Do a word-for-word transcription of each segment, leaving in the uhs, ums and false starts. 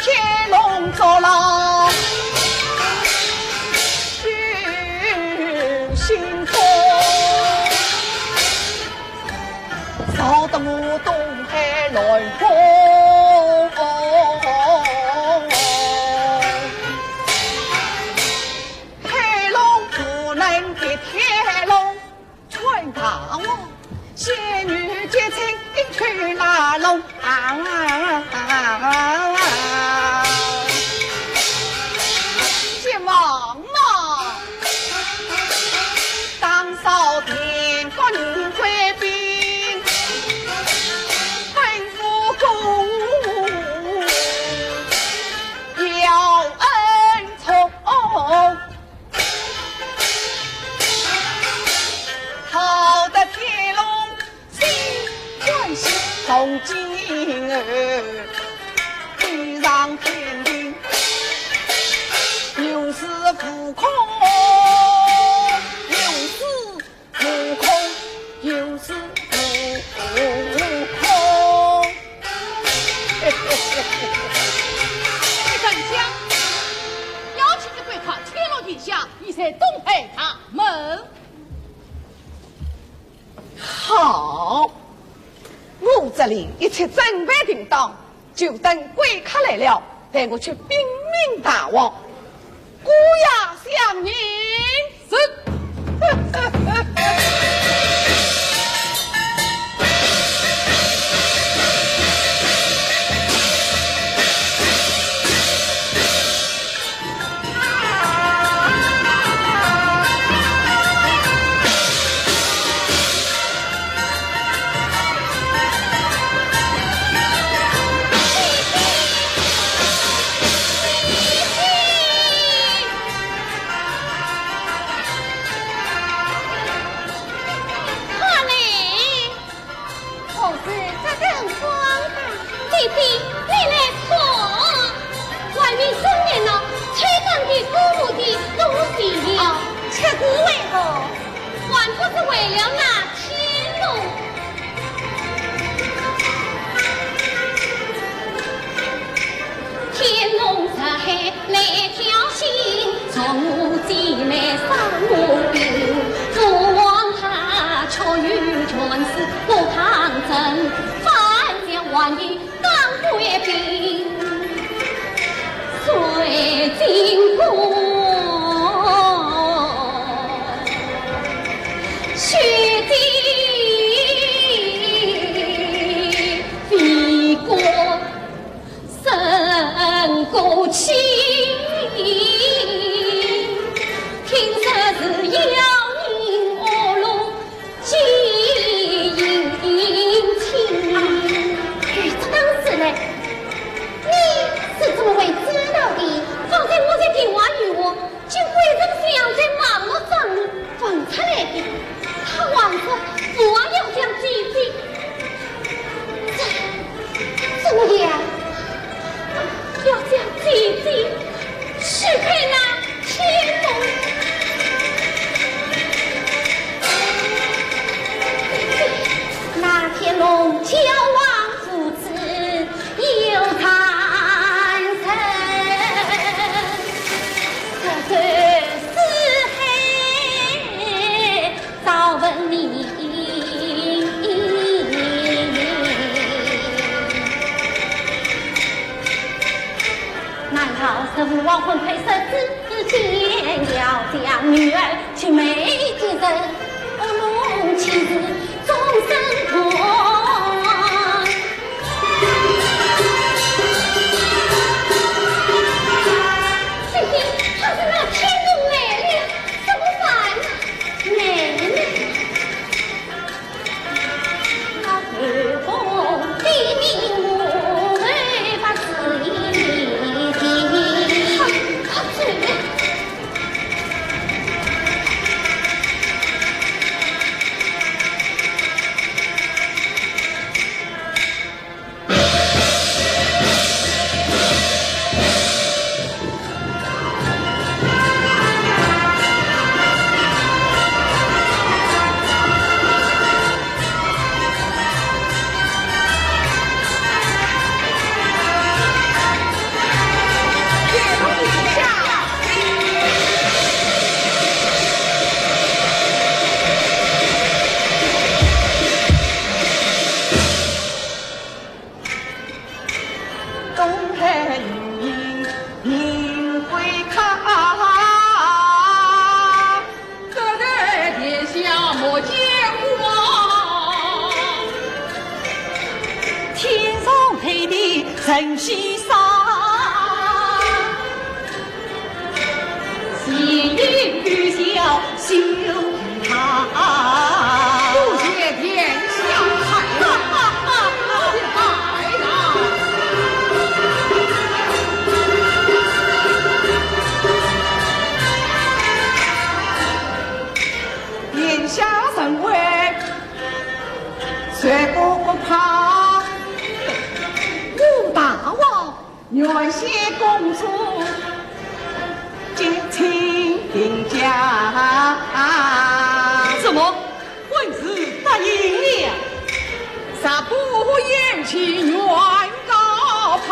天龙捉牢，许仙风，闹得我东海乱风。海龙不能敌天龙， 穿大王，仙女结亲去拉拢啊！先王啊，打扫天官贵宾，吩咐公要恩宠。 好得天龙心欢喜，从今后地上天庭，有恃无恐，有恃无恐，有恃无恐。哎，丞相，要请你跪看天龙殿下， 你在东海大门。好，我这里一切准备定当，就等贵客来了，待我去禀明大王。姑爷相迎。是。 何事这等慌张？姐姐，你来看，外面生热闹，吹灯的、鼓舞的、东西的。哦，这是为何？还不是为了那天龙。天龙在 来挑衅，从我姐妹伤我病，父王他却有权势，我抗争，反将还有当归兵，谁经过血滴飞过。 生过气，听说是妖人恶龙，几近亲。哎，这当时呢，你是怎么会知道的？方才我在电话里哦， 就为这个事样在网络上问出来的，他还说我要将姐姐，这，怎么样？要将姐姐许配那天龙。那天龙交往无知， 有才人，这个四海早闻名。难道是父王魂魄失之间，要将女儿 青梅竹马，恶龙岂是终身痛。姐姐，他是那天龙来了，怎么办呢？妹妹。得罪殿下莫见怪。天上飞的神仙山，喜迎雨小 修他。多谢殿下开恩，快来。殿下圣威，谁不可怕？武大王， 原先公主结亲定家。什么？婚事答应了？若不嫌弃，原告判，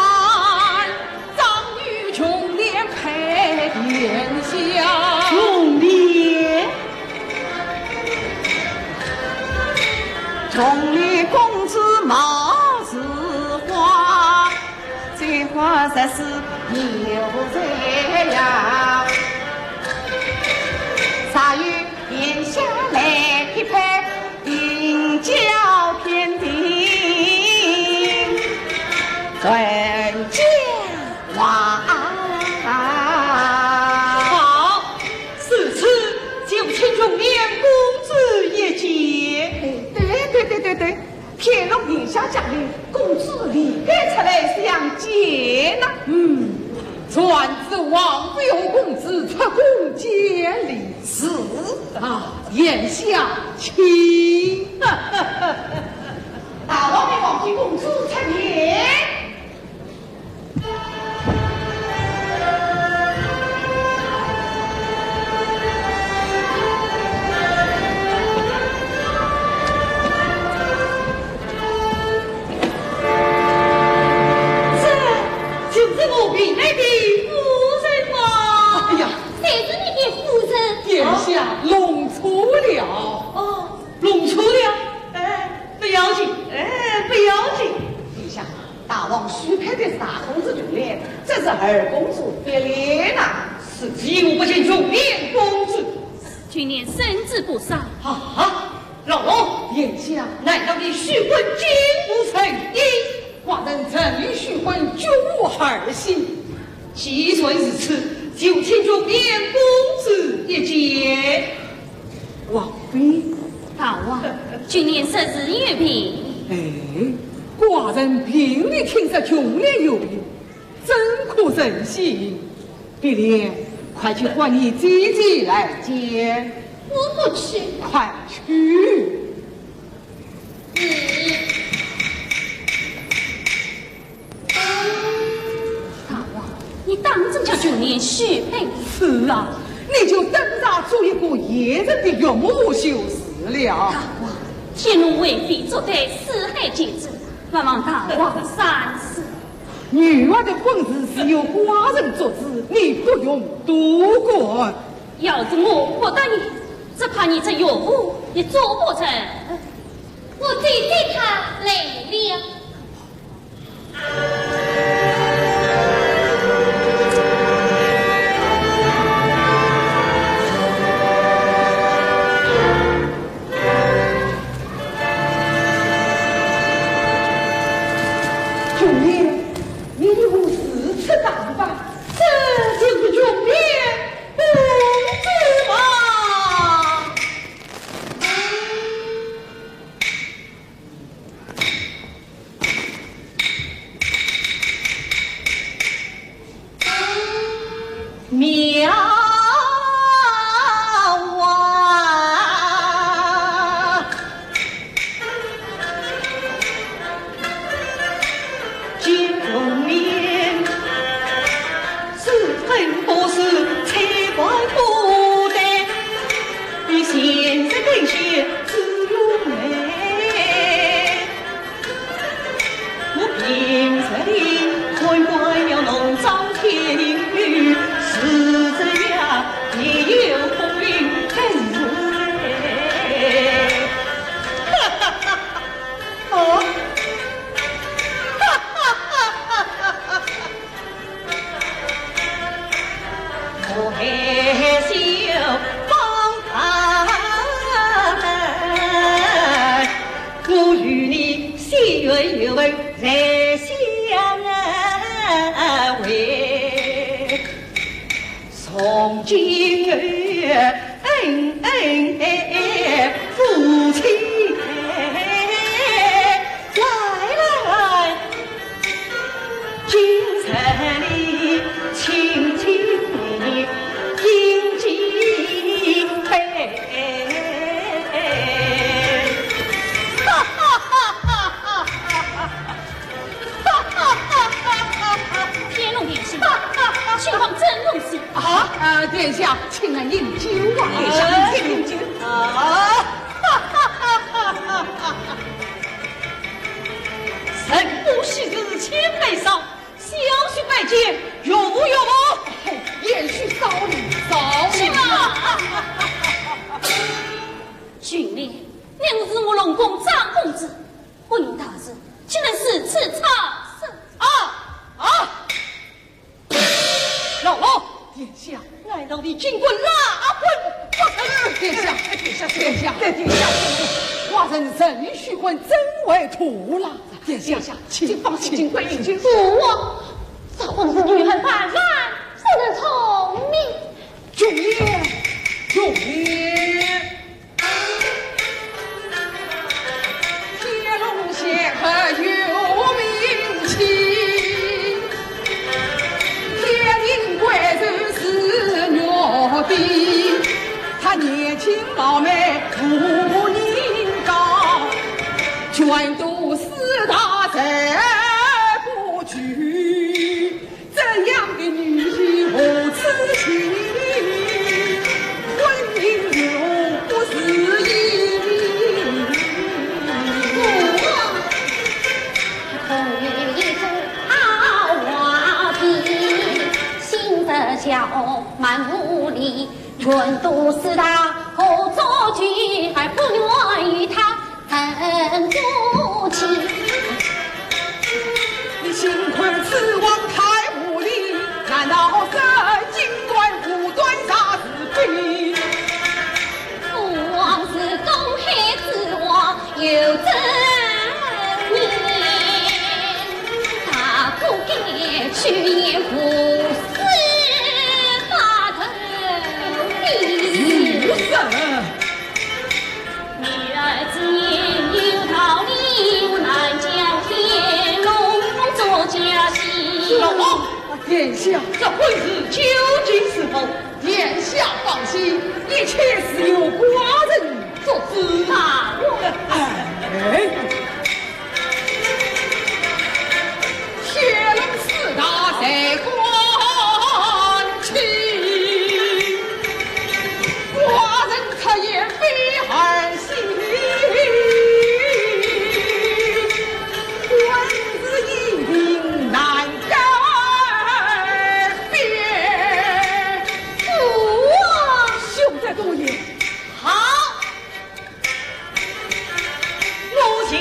张女琼莲配殿下。琼莲？琼莲公子貌似花， 这花才是有罪呀。若有殿下来匹配，定交天定，传佳话。好，如此就请琼莲公子一见。哎，对对对对对， 天龙殿下驾临，公子理该出来相见呐。嗯，传旨王妃和公子出宫见礼。是。啊，殿下请。大王命王妃公子出殿。 这就是我寻来的夫人吗？哎呀，谁是你的夫人？殿下弄错了。哦，弄错了？哎，不要紧，哎，不要紧。殿下， 大王许配的是大公主琼莲，这是二公主碧莲呐。是，只因我不见琼莲公主。琼莲身子不爽。啊，老龙，殿下，难道你许婚竟无成因？寡人曾许婚，绝无儿媳。既然如此，就请琼莲公主一见。 王妃。大王，琼莲说是有病。哎，寡人病里听说琼莲有病，怎可成心？碧莲，快去唤你姐姐来见。我不去。快去。 大王，你当真叫琼莲许配？是啊，你就等着做一个野人的岳母就是了。大王，天龙为妃作对四海皆知，还望大王三思。女儿的婚事是由寡人做主，你不用多管。要是我不答应，只怕你这岳母也做不成。我姐姐她来了。 琼莲，你如何如此打扮？这就是琼莲公主吗？ 妙啊！见红颜，是真不是，才怪不得，你现在更显自由美。 我平日里看惯了浓妆艳抹，是这样也有功名更如来。哈哈哈哈！哦，哈哈哈哈哈哈！恩恩夫妻来来，今日里亲亲敬敬。哈哈哈哈哈哈！天龙殿下，情况怎么样？啊，呃，殿下，请来饮酒啊。殿下，请饮酒。啊，哈哈哈哈哈哈！人不喜事千百桩，小事拜见，有无有无？嘿，贤婿少礼，少礼。是吗？ 君临，你是我龙宫长公子，不明大事，竟然如此差生。啊，啊！老龙，殿下，难道你竟敢赖婚不成？殿下，殿下，殿下，殿下，寡人仍须婚，怎会拖拉？殿下，请，请放心，请快饮酒。父王，这婚事女儿办来，怎能成呢？君临，君临。 天龙仙客有名气，天庭贵人是玉帝。他年轻貌美无人高，全都四大才不举。 怎样的女婿何此情？婚姻又不是一不一枝好花的，心得小满无力，全都是他何作去，还不愿与他 曾不起。你心宽似网太无力，难道真心关无端啥是非？父王是东海之王，有尊严，大可改去年不是发头的。如此。 女儿之言有道理，我难将天龙做家事。老龙，殿下，这婚事究竟是否？殿下放心，一切自有寡人做主。大王。哎。 天龙四大谁敢欺？寡人出言非儿戏，官司一定难改变。父王，休得多言。好，我就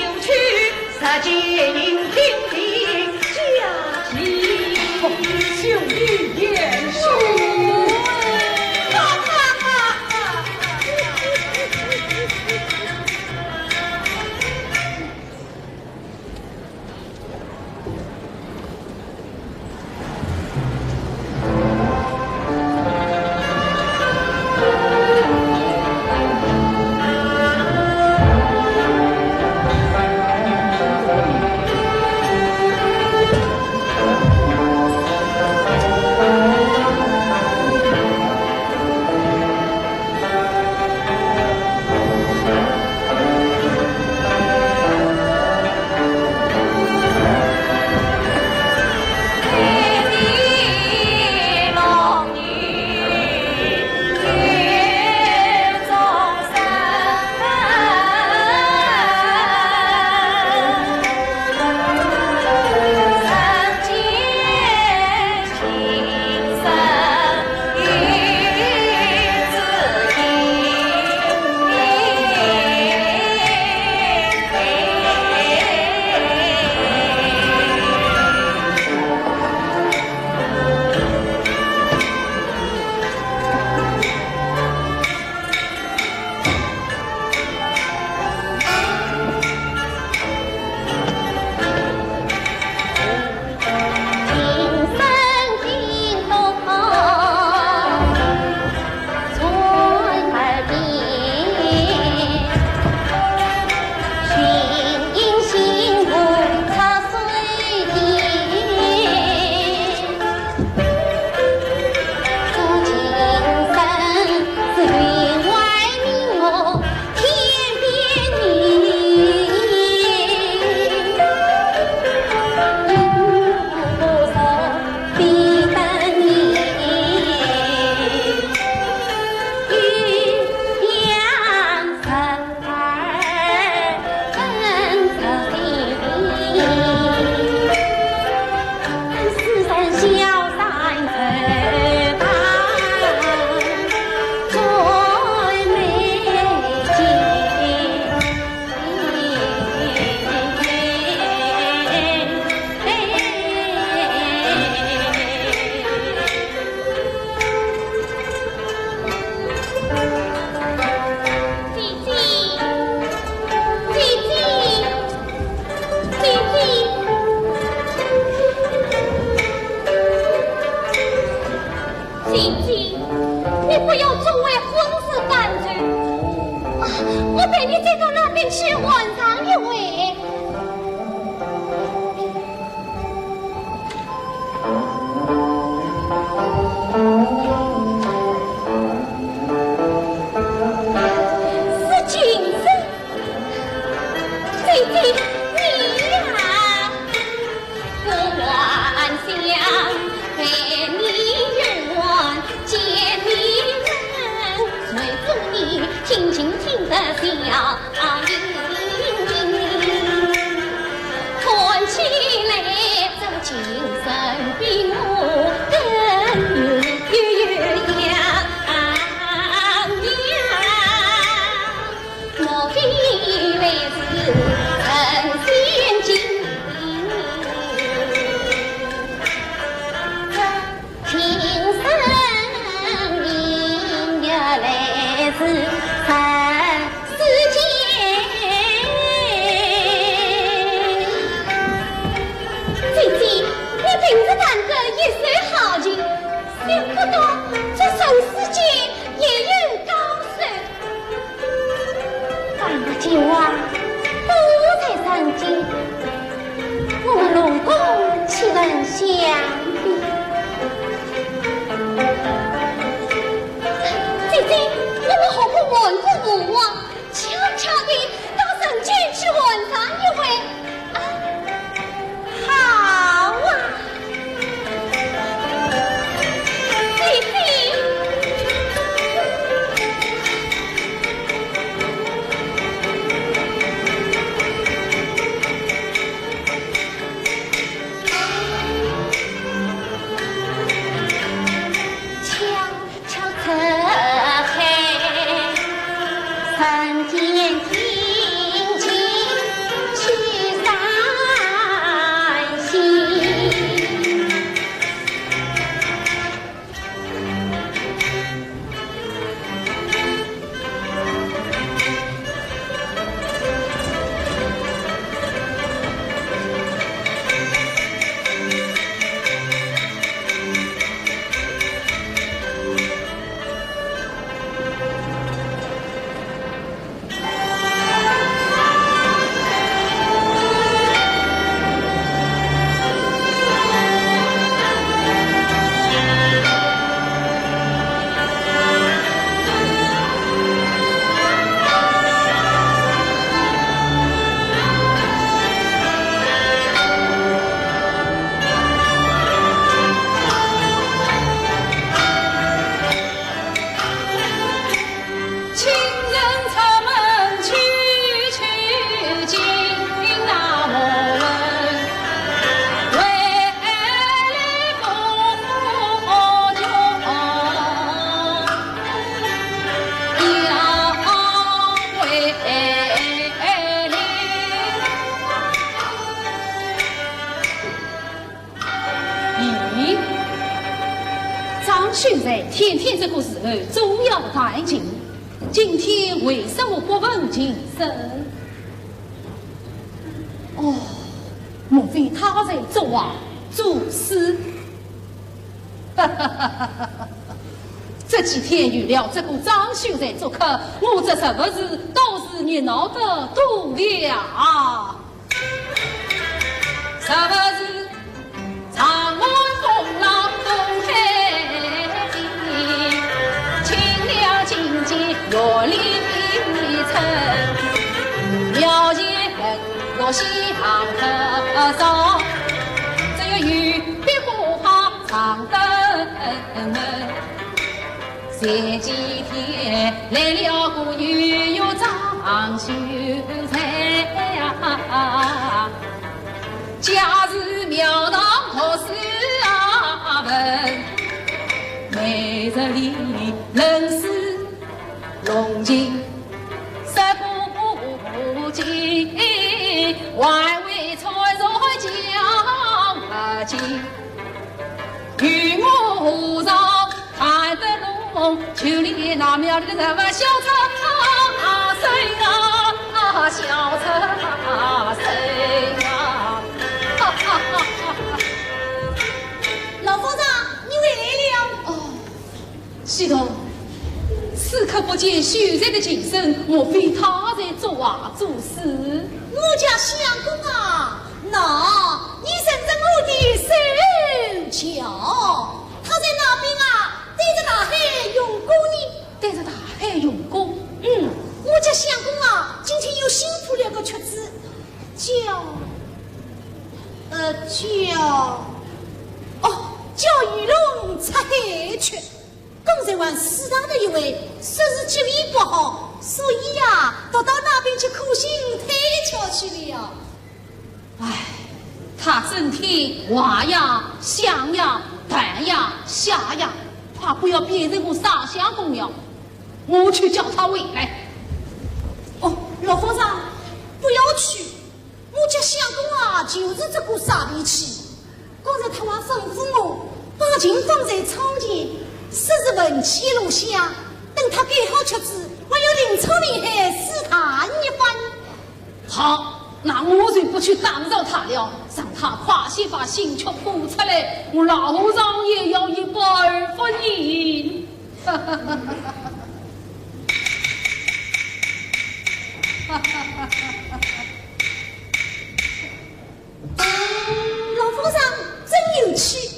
姐姐，你不要作为婚事搬走。啊，我陪你再到那边去玩上一回。是今日，姐姐，你呀。 姐姐，你平时弹个一手好琴，想不到这人世间也有高手。 万物皆花，不在人间，我们龙宫岂能相比？姐姐，我们何不换个舞啊，悄悄地到人间去玩上一回？ 啊，好啊，姐姐。咦，张秀才天天这个时候总要弹琴，今天为什么不问琴声？哦，莫非他在作画、作诗？这几天有了这个张秀才做客，我这什么事倒是热闹得多了啊！ 前几天来了个女婿张秀才呀，家住庙堂读书啊文，每日里吟诗弄琴，说古今，还会唱唱讲经。 与我和尚谈得拢，就连那庙里的什么小菜啊、水啊、小菜啊、水啊。哈哈哈哈哈！老和尚，你回来了。哦，见秀才的情深，莫非他在作画作诗？我家相公啊，喏，你认认我的手脚，他在那边啊，对着大海用功呢。对着大海用功？嗯，我家相公啊，今天又新谱了个曲子，叫，呃，叫，哦，叫《鱼龙出海曲》。 刚才还书场的一位说是脚力不好，所以呀，倒到那边去苦心推敲去了。唉，他整天画呀、想呀、弹呀、写呀，怕不要变成个傻相公了。我去叫他回来。哦，老和尚，不要去。 我家相公啊，就是这个傻脾气。刚才他还吩咐我把琴放在窗前，说是闻起炉香，等他改好曲子，还要临窗临海试弹一番。好，那我就不去打扰他了，让他快些把新曲谱出来，我老和尚也要一饱耳福呢。 老和尚真有趣。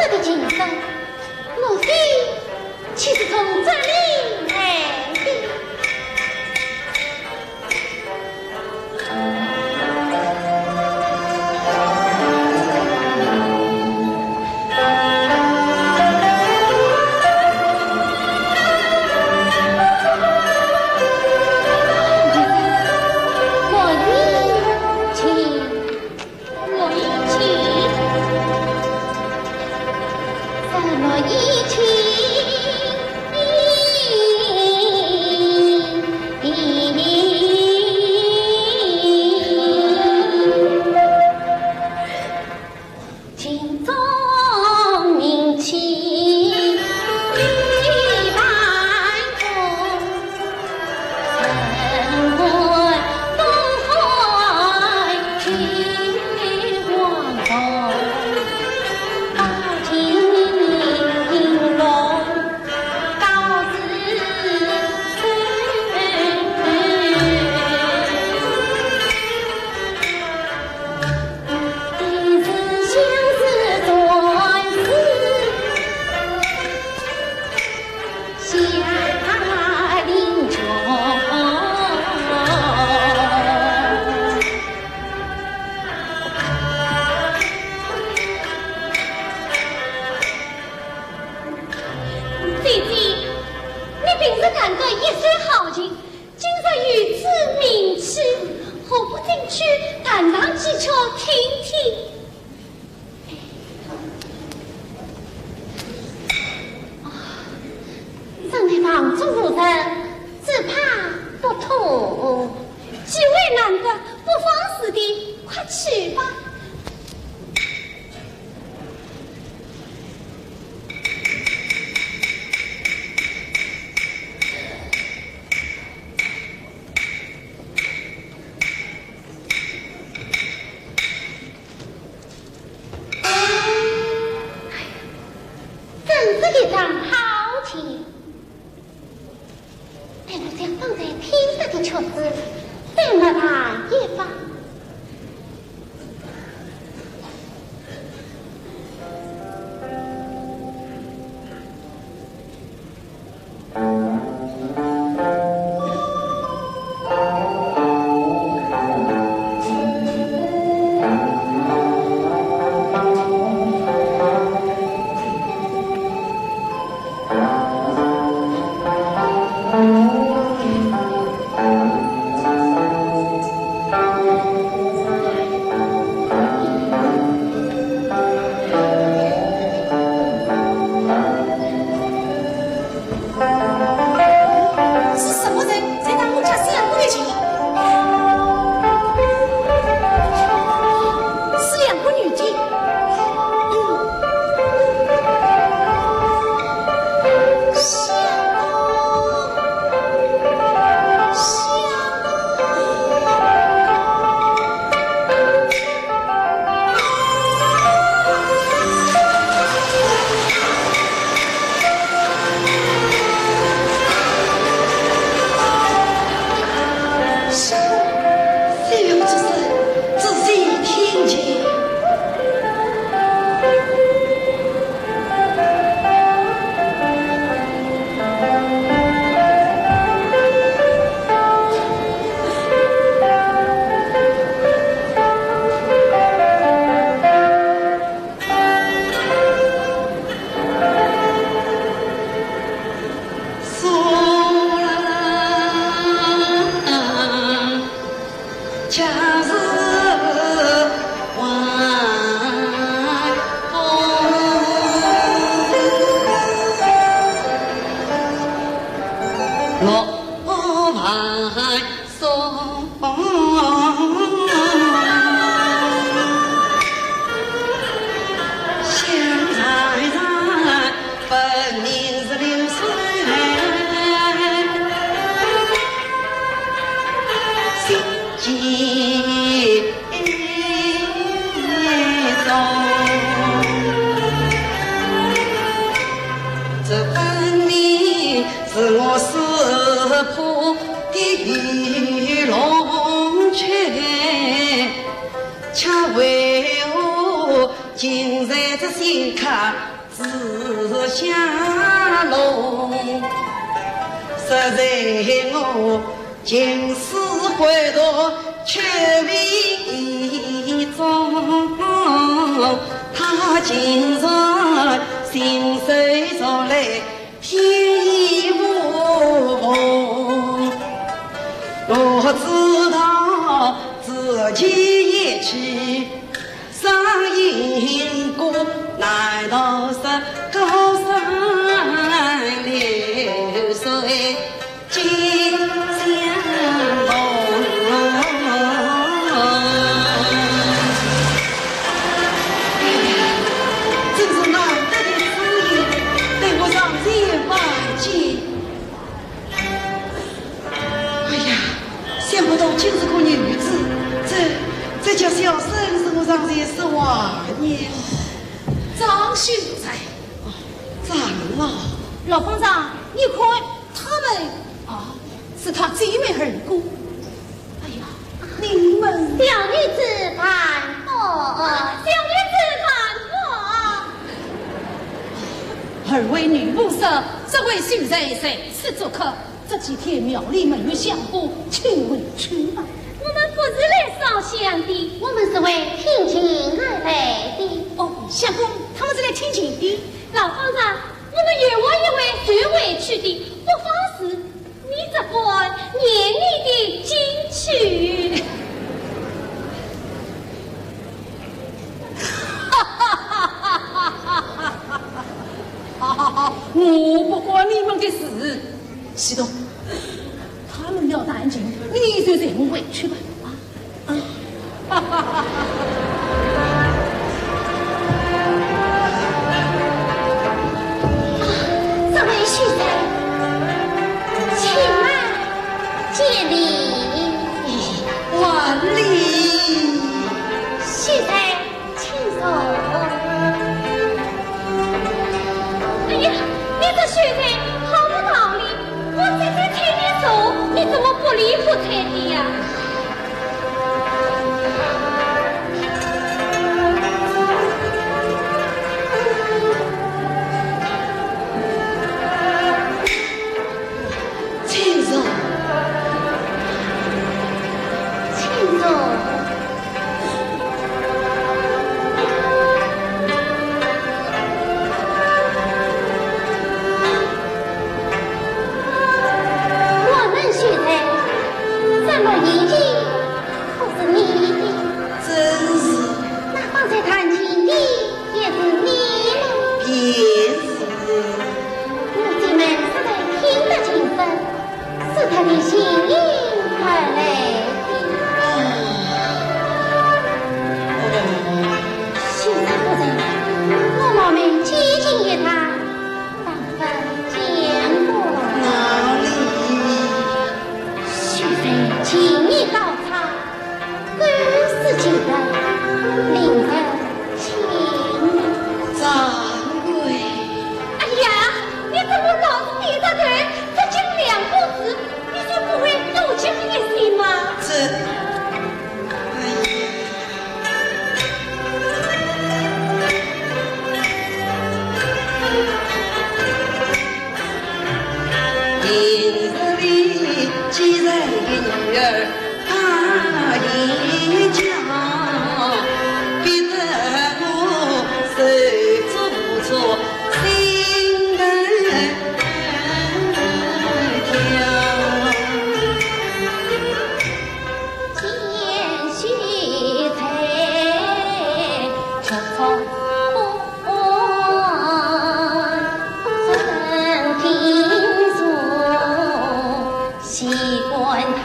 的琴声，莫非就是从这里来的？莫依琴。 莫依琴，莫依琴。琴中鸣琴，一般风。 姐姐，你平时弹得一手好琴， 今日如此名气，何不进去弹上几曲听听？啊，身为房主夫人，只怕不妥。机会难得，不妨事的，快去吧。 真是一张好琴，待我将方才听得的曲子再默弹一番。 是什么人在弹我家相公的琴？是两个女的。嗯，相公，相公。 是，非有此事，仔细听去。 这分明是我识破的龙雀，却为何今日心客紫霞楼，实在我情思回头却未终，他竟然信手拈来天衣无缝。我知道自己一去 伤心过，难道是高山流水尽相逢？真是难得的知音，待我上前拜见。 哎呀，想不到竟是个女子，这，这叫小生是我上前说话呢。张秀才。哦，长老。老方丈，你看他们，啊，是他姐妹二个。哎呀，你们。小女子盘问。啊，小女子盘问。二位女菩萨，这位秀才在此做客， 这几天庙里没有香火，请回去吧。我们不是来烧香的，我们是为听经而来的。哦，相公，他们是来听经的。老方丈，我们有话要对谁回去的，不妨事你这般念你的经去。哈哈哈哈哈哈！好好好，我不管你们的事。 西东，他们要谈情，你就随我回去吧。啊，啊，这位秀才，请慢见礼。还礼。秀才， 请坐。哎呀，你这秀才好不道理，我正在请你坐，你怎么不理不睬的呀？请坐，请坐。 我们秀才，这绿衣裳可是你的？正是。那方才弹琴的也是你的？便是。我姐妹实在听得情深， 是他的心意而来的。秀才夫人，我冒昧接近一谈，当分见过。哪里？秀才琴艺高超， 歌诗绝伦，令人倾慕。掌柜。哎呀，你怎么老是低着头？才讲两个字，你就不会多讲一些吗？这，哎呀。 平日里几岁的女儿她也教，逼得我手足无措心头跳。见秀才，着装不 习惯他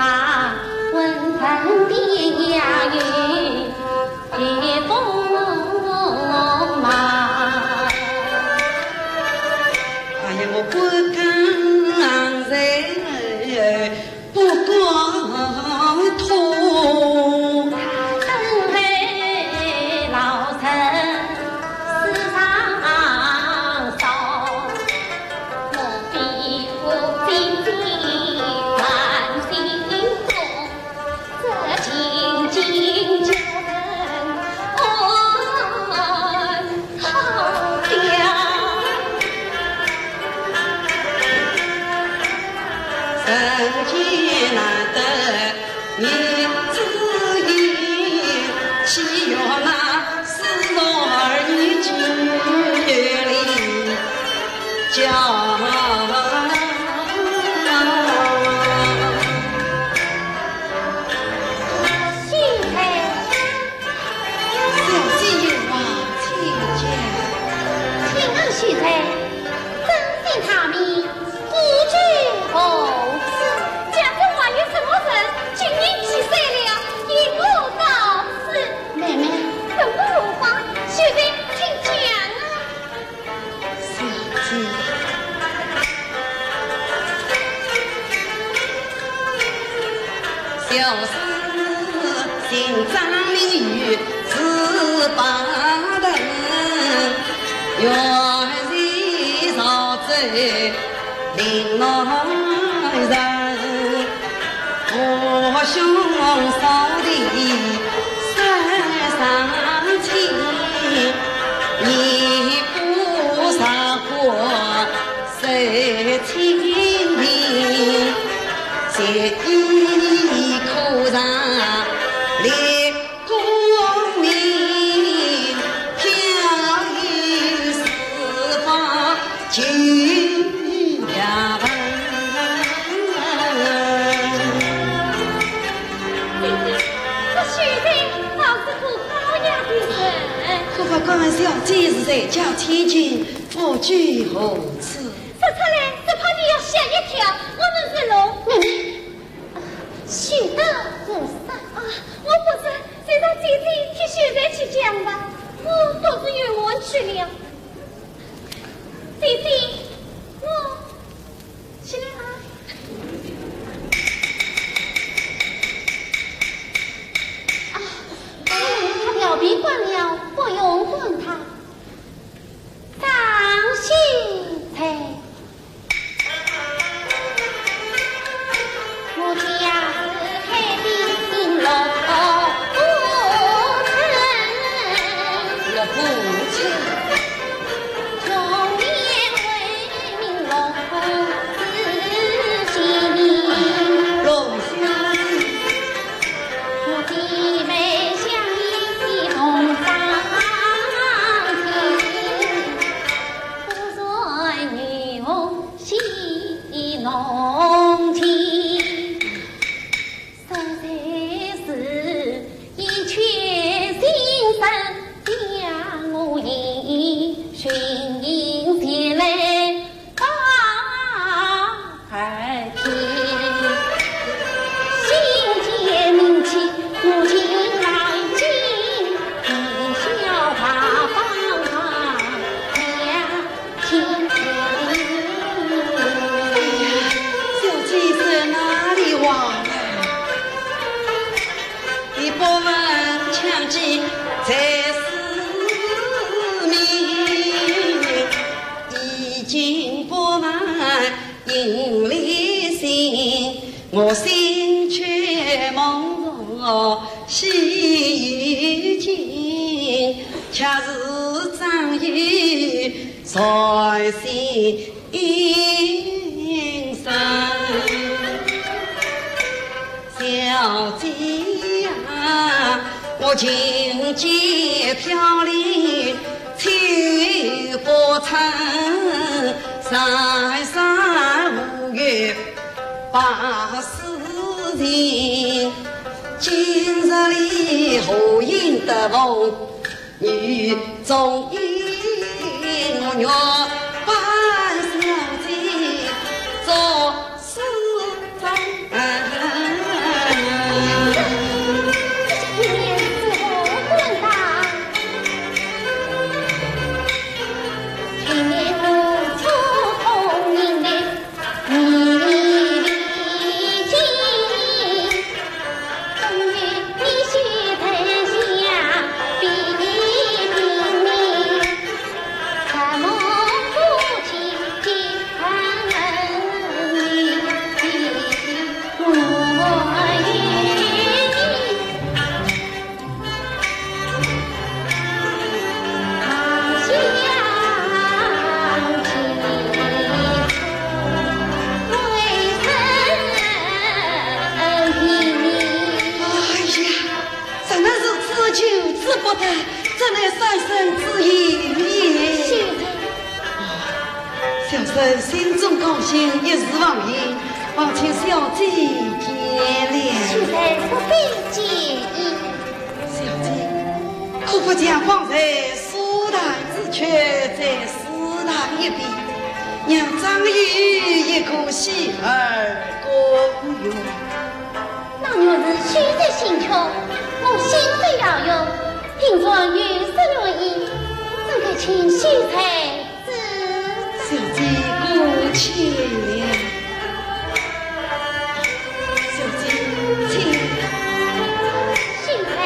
秀才，小姐有话请讲。请问秀才，尊姓大名，寄居何处？家中还有什么人？今年几岁了？引我到此。妹妹。吩咐何话？秀才，请讲啊。 小姐。小生姓张名羽，字伯腾，原籍潮州临淼县。 父兄双弟三上亲，年不十八受清贫，学艺苦长，立功名，飘游四方。 金家门。这秀才倒是个高雅的人。可不敢，小姐是在家千金，不拘何处。说出来，只怕你要吓一跳。我们是龙。妹妹，啊，休得胡说啊！我不是，谁让姐姐替秀才去讲吧，我可是冤枉去了。 姐姐，我起来啊。啊，他调皮惯了，不用管他。张秀才。 我家是开的新楼城。老夫子。童年为名龙子姓。龙姓。我的妹相依是同乡亲。 不然女红喜弄亲，实在是一曲心声将我意，寻音前来拜天。心间名气，我情难尽，一笑大方大家。 哎呀，小姐说哪里话呢？你不问枪击在市面，已经不满阴里心，我心却梦中喜已经，恰似张玉 在心上。小姐呀，我琴节飘零，秋波春，山山无月百世情。今日里何应得逢 女中音乐伴小姐做书中。这些青年是何等大？青年无处通行的臣心中高兴，一时忘形，望请小姐见谅。秀才不必介意。小姐，可不将方才所谈之曲再试弹一遍，让张宇一个洗耳恭听。 那原是秀才新曲，我心中要用，听着有失乐意，怎敢请秀才指？小姐过请了。小姐，请。秀才。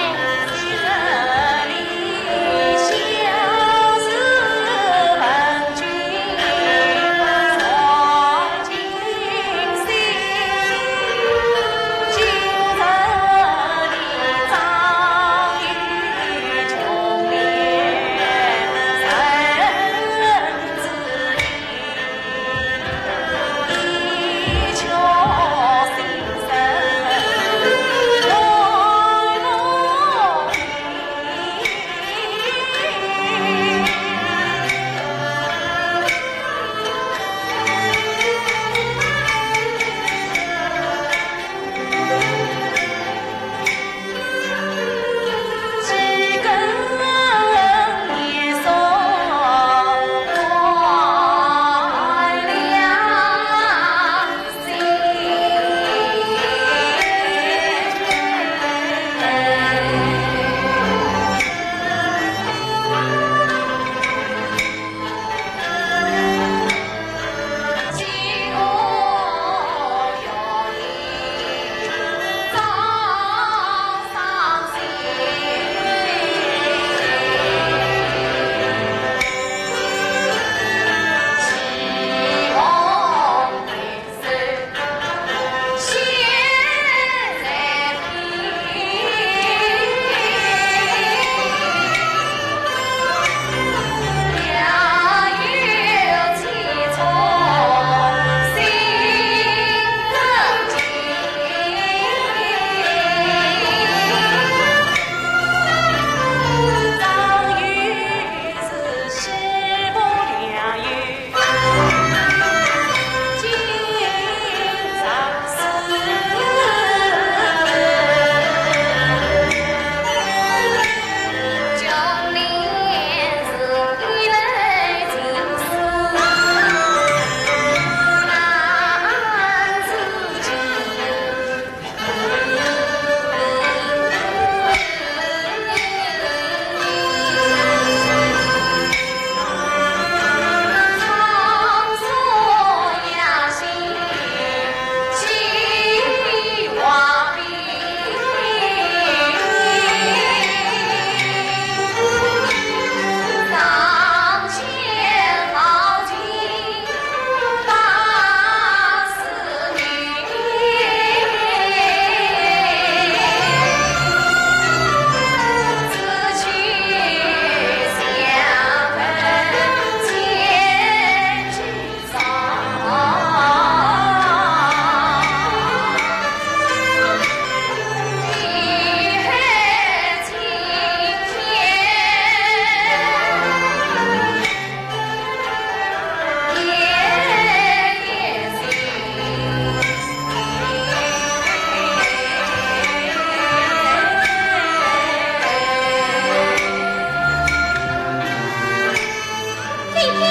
姐姐，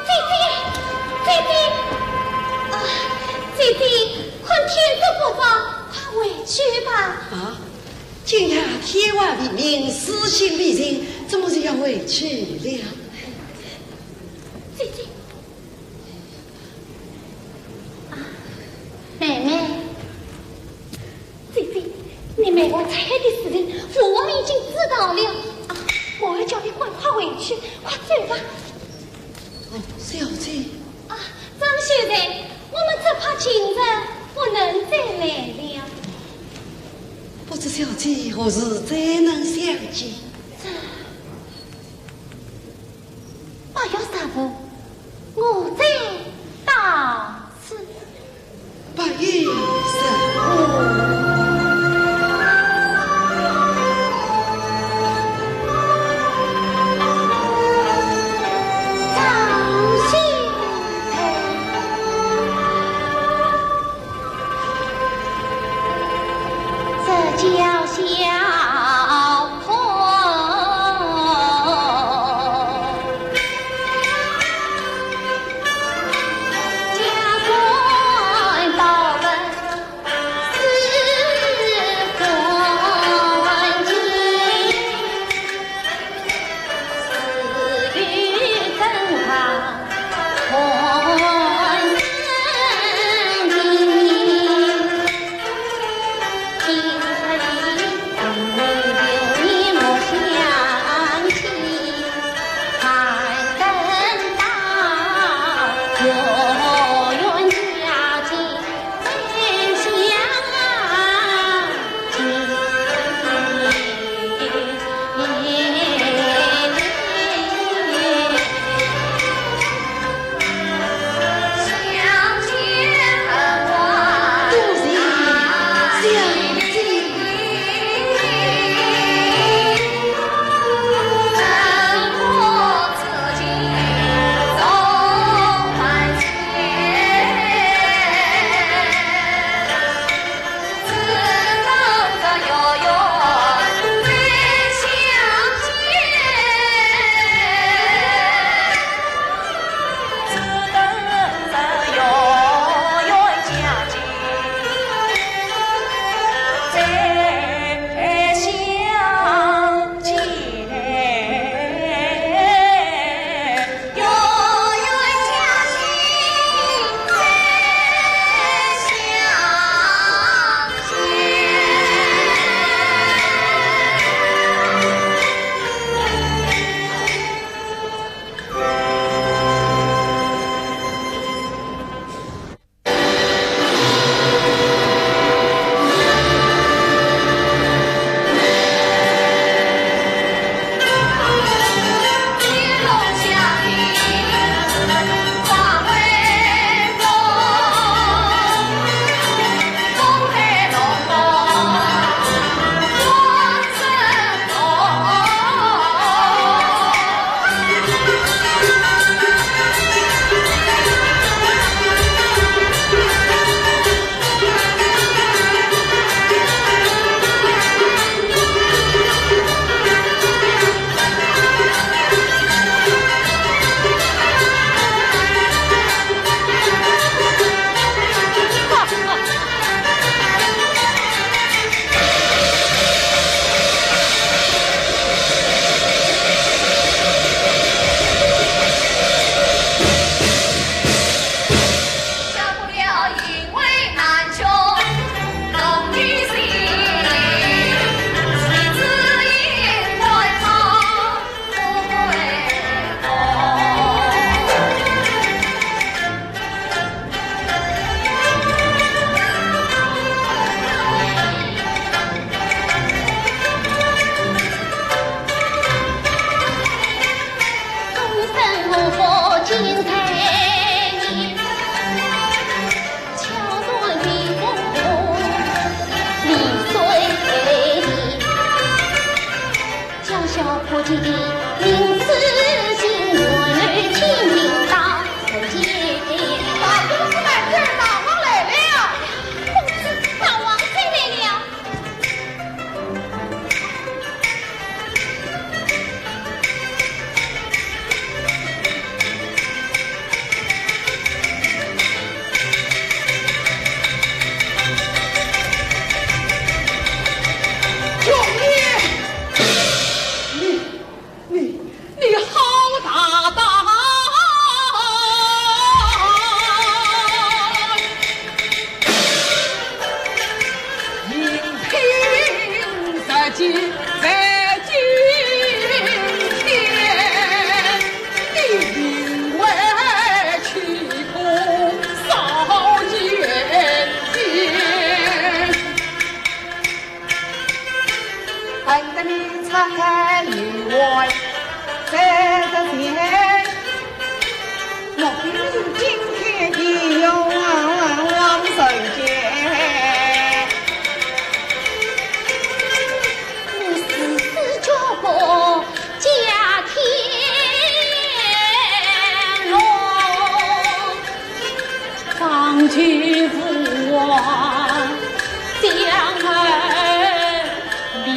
姐姐，姐姐，啊，姐姐，看天色不早，快回去吧。啊，今夜天还未明，时辰未尽，怎么就要回去了？姐姐。啊，妹妹。姐姐，你妹妹采药的事情，父王已经知道了。啊，我要叫你赶快回去，快走吧。哦，小姐。啊，张秀才，我们只怕今日不能再来了。不知小姐何时再能相见？这 八月十五，我再到此。八月十五。张秀举父王将而立。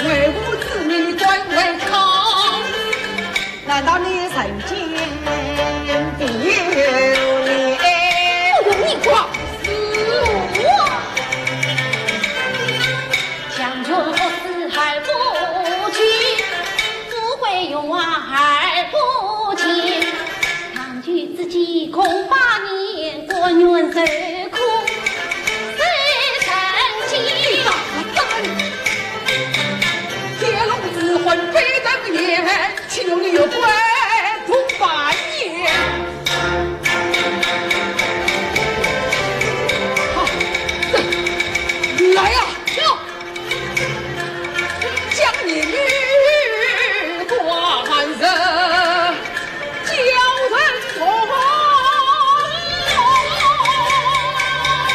为父子民官为康，难道你曾经的有理？不容你管。是我。将军何死而不去？ 富贵荣华而不见，长久之计共百年，官运受苦，谁人见？天龙之魂飞腾也，岂容你有官渡百年？好，来呀！有。 将你女官人交人同。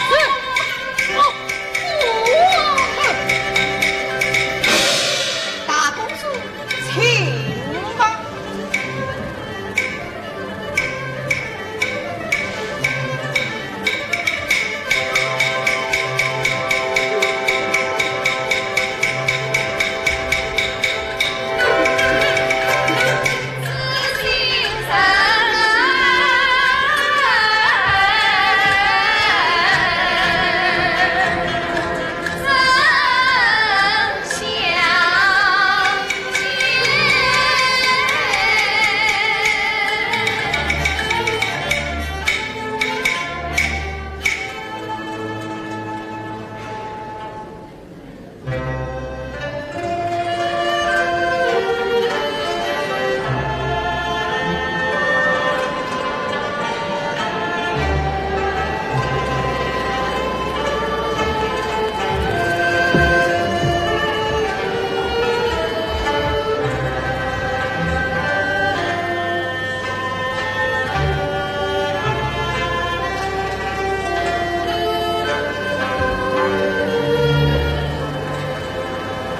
是。哦，哦。大公子，请吧。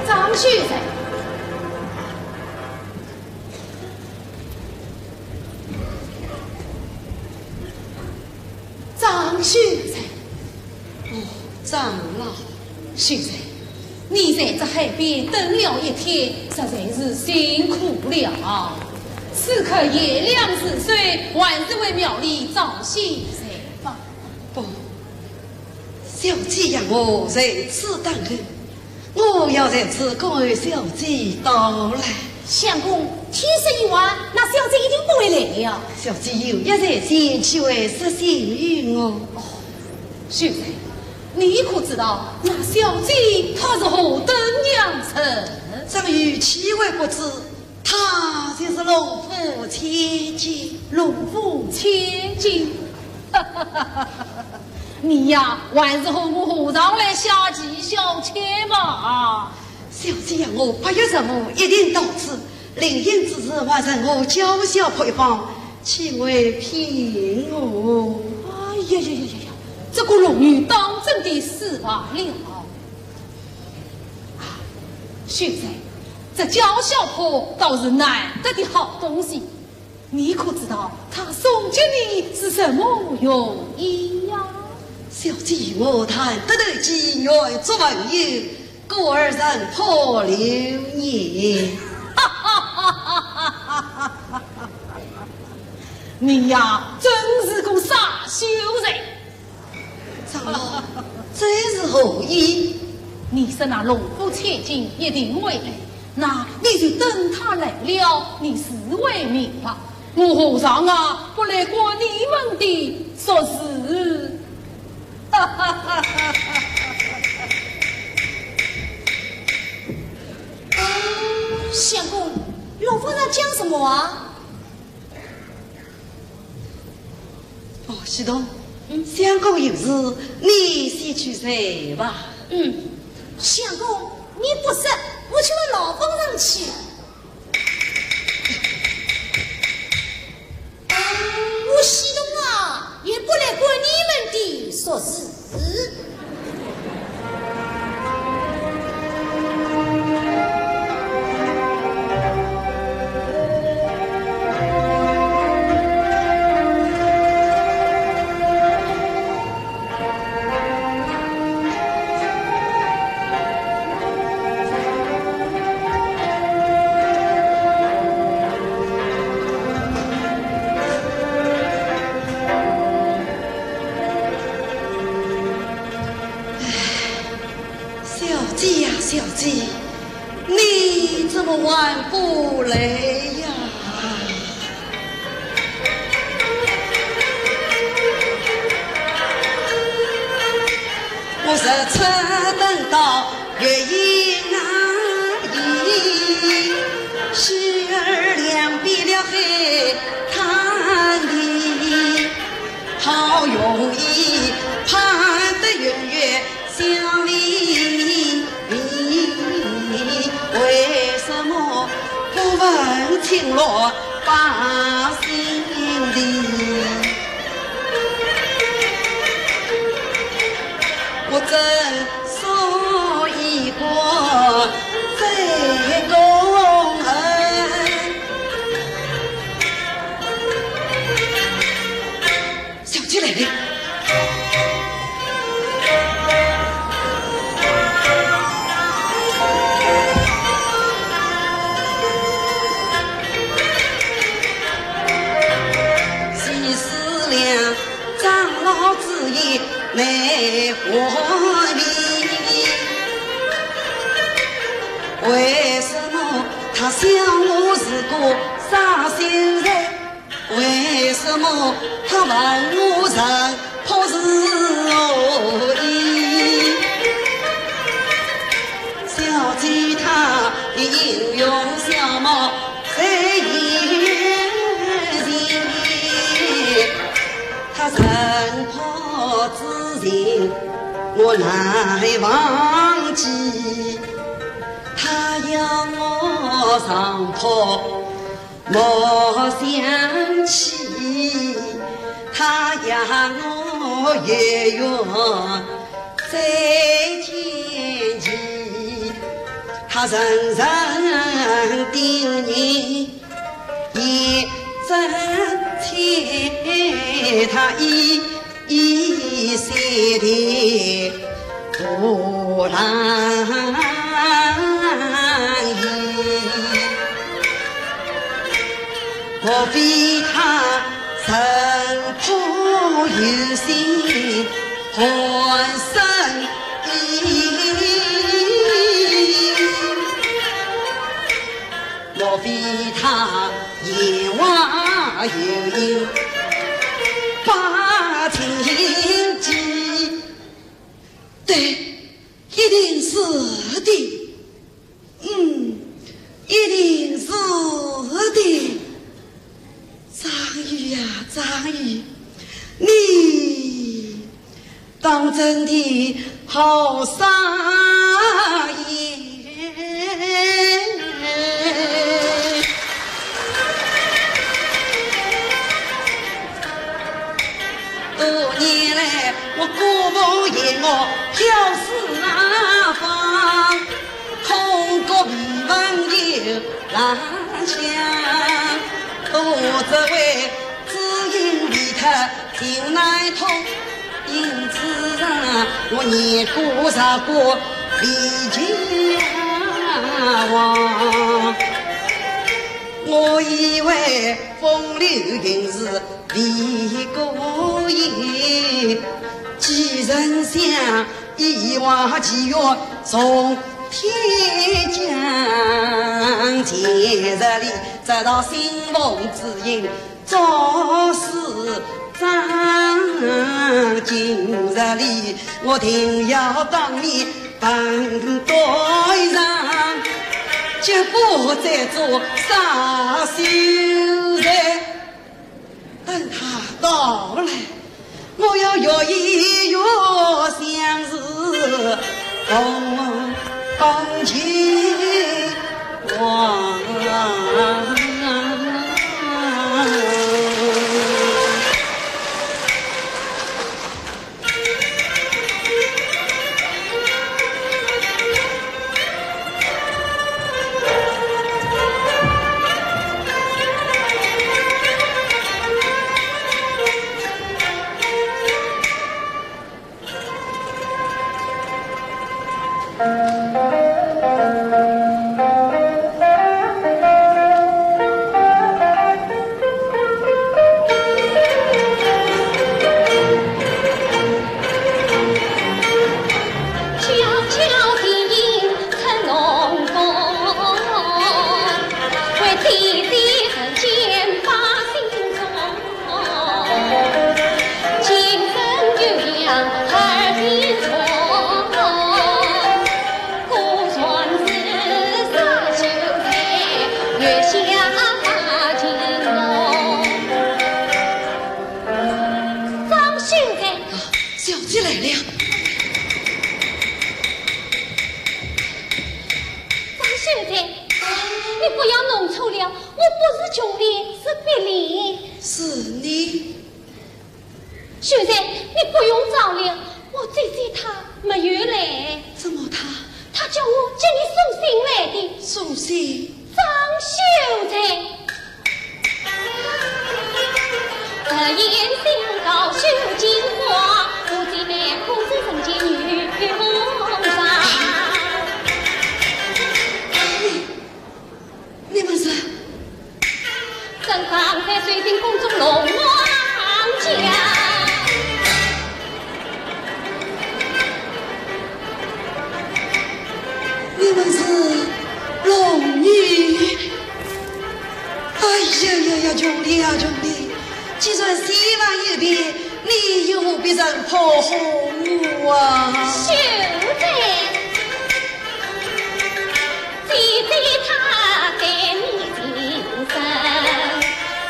张秀才。张秀才。哦，长老。秀才，你在这海边等了一天，实在是辛苦了。此刻炎凉如水，还是回庙里早些才罢。不， 小姐让我在此等候，我要在此恭候小姐到来。相公，天色已晚，那小姐一定不会来了。小姐有约在先，岂会失信于我？哦，秀才，你可知道那小姐她是何等样式？张玉岂会不知？ 她就是龙府千金。龙府千金？你呀，还是和我和尚来下棋消遣吧。小姐呀，我八月十五一定到此，临行之时还让我叫小仆一方，岂会骗我？哎呀呀呀呀呀，这个龙女当真的失败了。 啊，秀才，这叫小仆倒是难得的好东西，你可知道他送给你是什么用意呀？小姐与我谈得投机，愿做朋友，故而认破流年。你呀，真是个傻秀才。 长老，这是何意？你说那龙府千金一定会来，那你就等她来了，你自会明白。我和尚啊，不来管你们的俗事。相公，龙府在讲什么啊？ 哦，西东，嗯？相公有事，你先去睡吧。嗯，相公，你不说，我去问老夫人去。我西东啊，也不来管你们的俗事。呀，小姐，你怎么还不来呀？我日出等到月影啊影，时而两边了海滩地，好容易盼得圆月 相依，为什么不问青绿把心事？我真所以过最痛恨。小姐来了。 西施两长老之言难还礼，为什么他笑我是个伤心人？为什么他问我人破是何意？小姐她的英雄相貌 谁也人，他人破之情我难忘记。他要我上破莫相弃，他要我有缘在天际，他人人叮咛 一针刺他一一些的不难医。莫非他人破有心换生意？ 莫非他言外有意把情计？对，一定是的。嗯，一定是的。张宇呀，张宇，你 当真的好伤心。多年来，我孤帆一叶飘四方，空谷未闻有浪响。我只为知音离他情难通， 因此啊，我念过着过，未及忘。我以为风流韵事未过也，几曾想，一往情缘从天降。今日里，直到新逢知音， 作死张，今日里我定要当面问对上，绝不再做杀心罪。等他到来，我要越一越相思同同情。秀才，你不要弄错了，我不是穷莲，是碧莲。是你。秀才，你不用找了，我姐姐她没有来。怎么她？她叫我给你送信来的。送信？张秀才。你们是？正在水晶宫中龙王家。你们是龙女？哎呀呀呀，穷莲啊穷莲，既然先王有别，你又何必人破红我啊？秀才。 姐姐她对你情深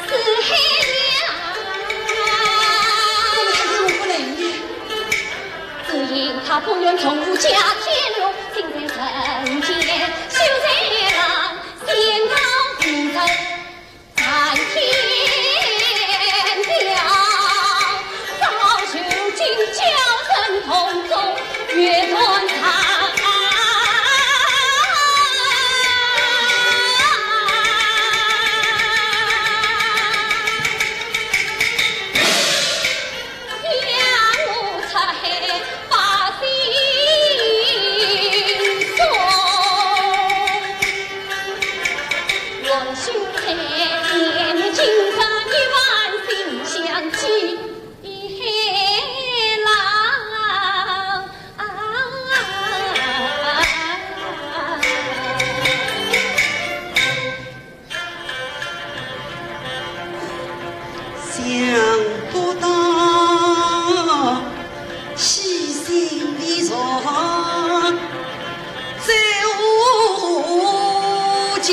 似海洋。怎么还是我不来呢？只因她风流穷无家天路，心在人间，秀才郎，仙道情深。 谈天调，早就今朝人同中月断肠。想不到喜新离俗在我家，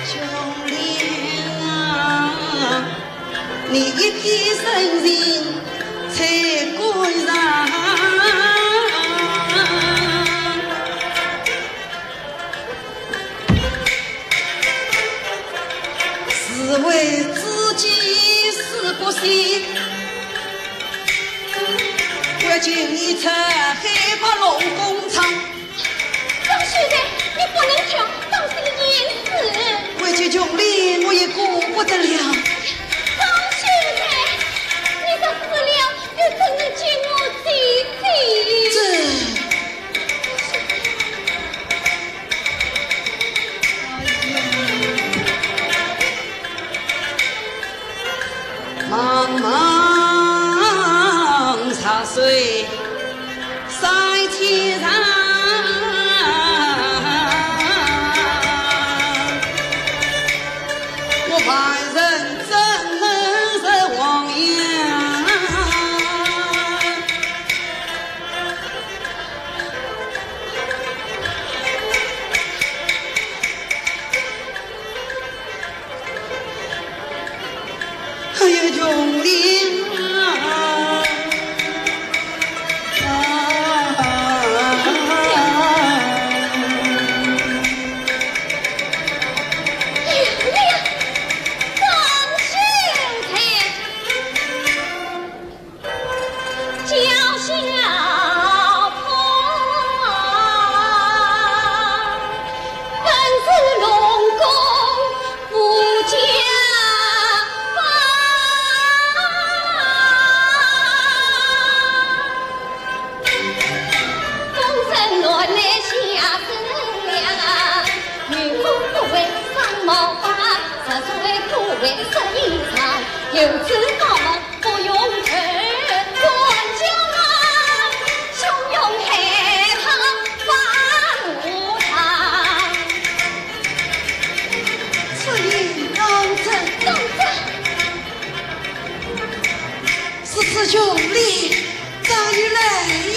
穷莲啊，你一片深情在官场。 是为知己死不惜，为求你出海把龙宫唱。张秀才，你不能跳，当心淹死。为求穷莲，我也顾不得了。张秀才，你若死了，又怎能见我姐姐？这 茫茫茶水三千丈，我旁人怎能是王爷？ 哎呀，穷莲啊！哎呀，张秀才！ 叫小婆，本是龙宫无家宝。风生男来下生娘，女工不为双毛发，十岁不为十一长，有子高门 不用愁，管教啊，兄用海棠把路上。此言当真。当真。是此穷莲早已来也。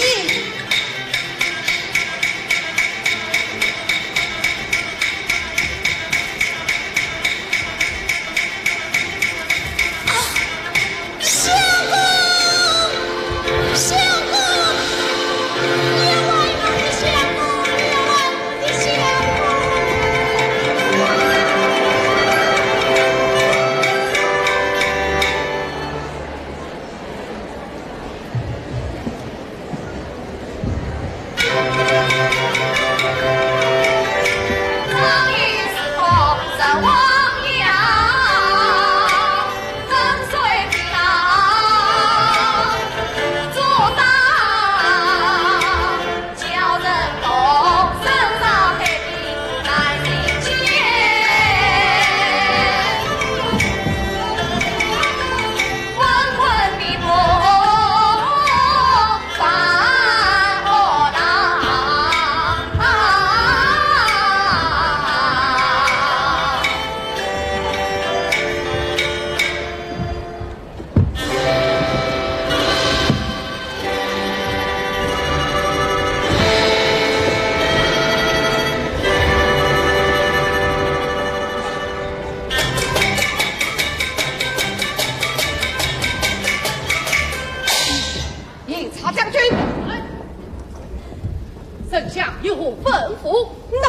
丞相有何吩咐？哪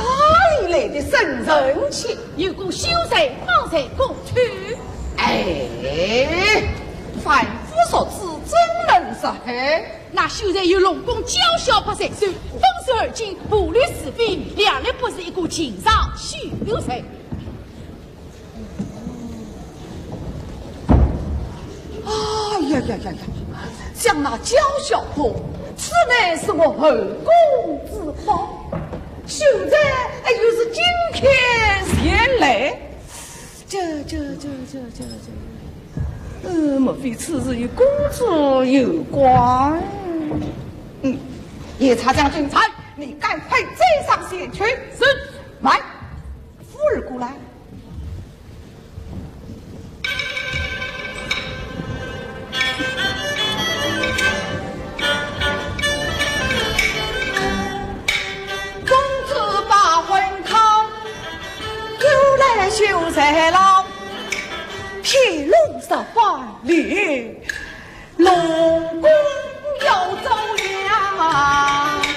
里来的沈臣妾？有个秀才刚才过去。哎，凡夫俗子怎能入后？那秀才有龙宫娇小白蛇手，分手而进，步履是非，两人不是一个情长秀才。 哎呀呀呀呀！想那娇小婆，此乃是我后宫之宝，秀才哎又是今天前来。这这这这这这，呃，莫非此事与公主有关？嗯，夜叉将军在，你赶快追上前去。是。慢， 扶儿过来。公子把魂汤，又来秀才郎，披龙十八里。 龙宫要遭殃，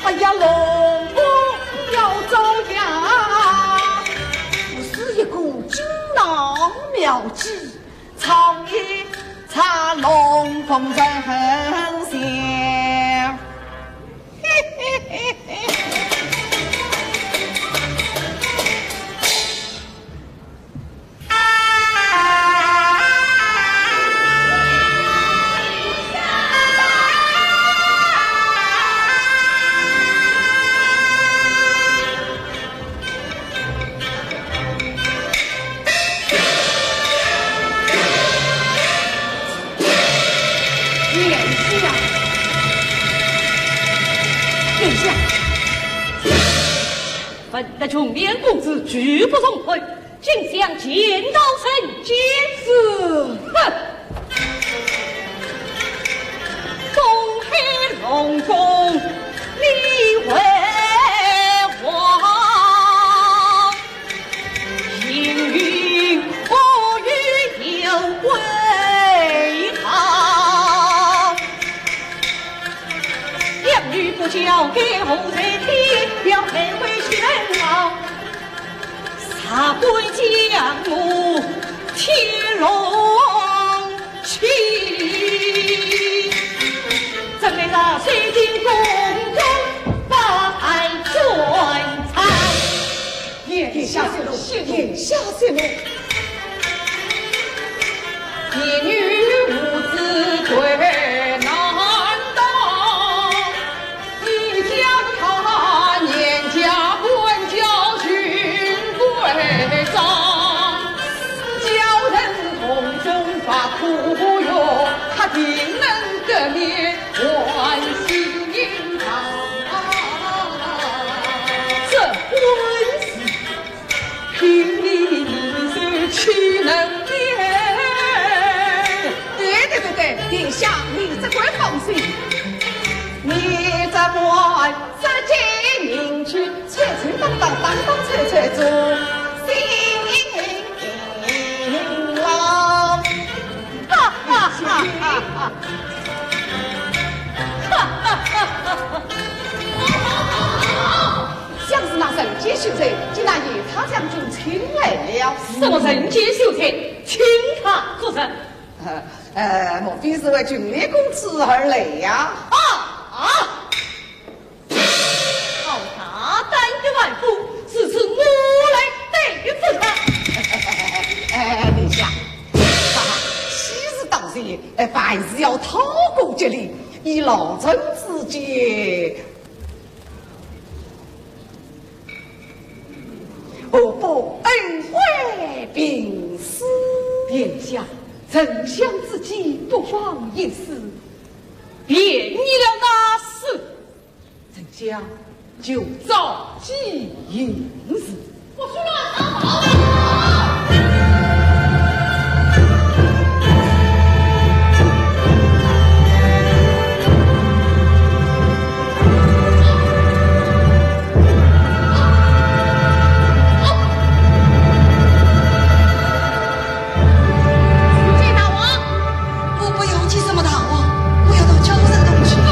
哎呀，龙宫要遭殃。我是一个锦囊妙计，藏一藏龙凤呈祥。嘿嘿嘿嘿。 殿下，殿下，闻得琼莲公子拒不从婚， 今想见到人间。是。哼！东海龙宫你为王，行云何与有归航？两女不交，该何在天？要配为相好。 杀官将我天龙去，怎奈那水晶宫中百转山。殿下息怒，殿下息怒。 一女无子最难当，你将她严加管教训规章，教人从中把苦药，她定能得免欢喜吟唱。这婚事 凭你一手岂能免？对对对对，殿下，你只管放心。你只管自己进去，吹吹当当，当当吹吹，做新郎。哈哈哈哈哈！哈哈哈哈哈！ 想是那人间秀才，竟然与他将军请来了。什么人间秀才？请他做甚？呃，呃，莫非是为琼莲公子而来呀？啊，啊！好大胆的凡夫，如此我来对付他。哎，殿下，哈哈，喜事到前，哎，凡事要韬光养晦，以老臣之见， 何不恩威并施？殿下，丞相之计，不妨一试。便宜了那事。丞相，就照计行事。我说了，好不好？ 我不要提什么大王，我要到京城东去。哼，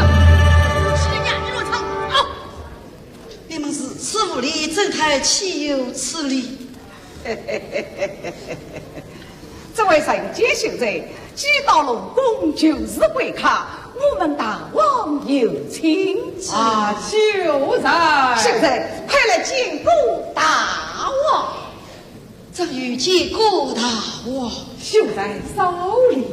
你是个娘的，此理。这位人间秀才，既到龙宫就是贵客，我们大王有请。啊，秀才。秀才，快来见过大王。张裕见过大王。秀才少礼。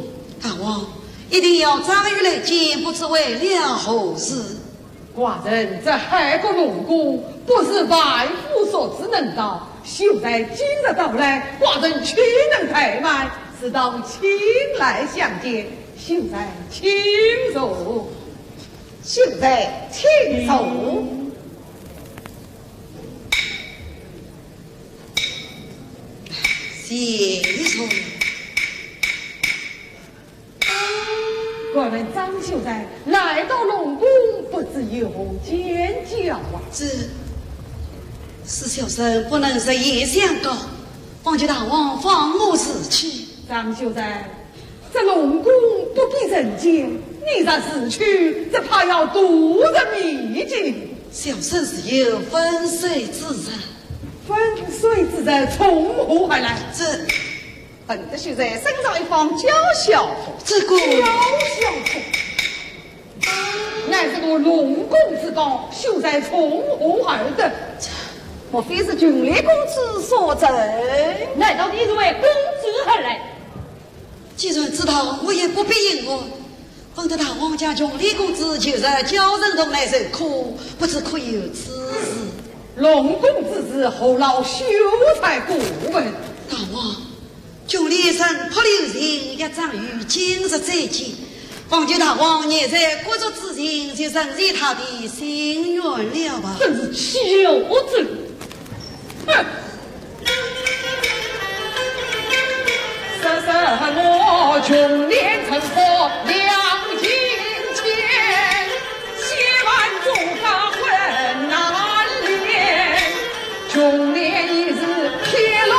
大王，一定要张裕来见，不知为了何事？ 寡人这海阁龙宫，不是万夫所之能到，秀才今日到来，寡人岂能怠慢？适当前来相见，秀才请坐。秀才请坐。谢谢。 我们张秀才来到龙宫，不知有何见教啊？这，是小生不能实言相告，望求大王放我自去。张秀才，这龙宫不比人间，你若自去，只怕要度人迷津。小生自有汾水之日。汾水之日从何而来？这， 闻得秀才身着一方娇小服。这个，娇小服乃是个龙宫之宝，秀才从何而得？莫非是郡里公子所赠？难道你是为公子而来？既然知道，我也不必隐瞒。 闻得大王家郡里公子就是教人童来授课，不知可有此事？龙宫之事，何劳秀才过问？大王，郡里人仆留情，也张裕今日再见，望求大王念在国族之情，就成全他的心愿了吧。真是小子！ 哼！说什么郡里人仆两情坚，千万做官困难连。郡里已是铁笼，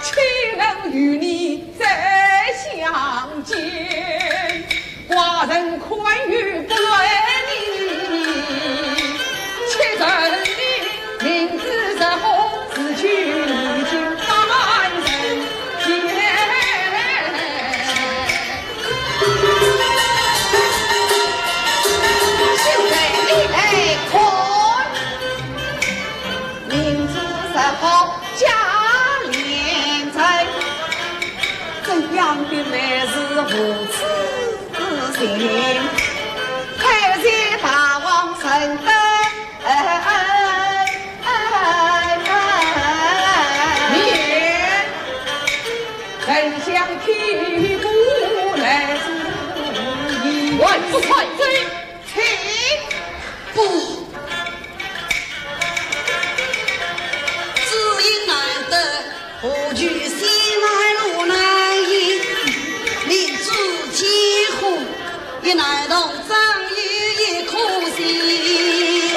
岂能与你再相见？ 寡人宽裕不论你，且说你明知山河，自去已经三人间。秀才你来看，明知山河 价连城，怎样的来是如此之情？叩谢大王承恩。免，丞相岂不来之？还不快走！ 请。不，知音难得，何须西来路难行？明知间祸，也难同张裕一颗心。哼！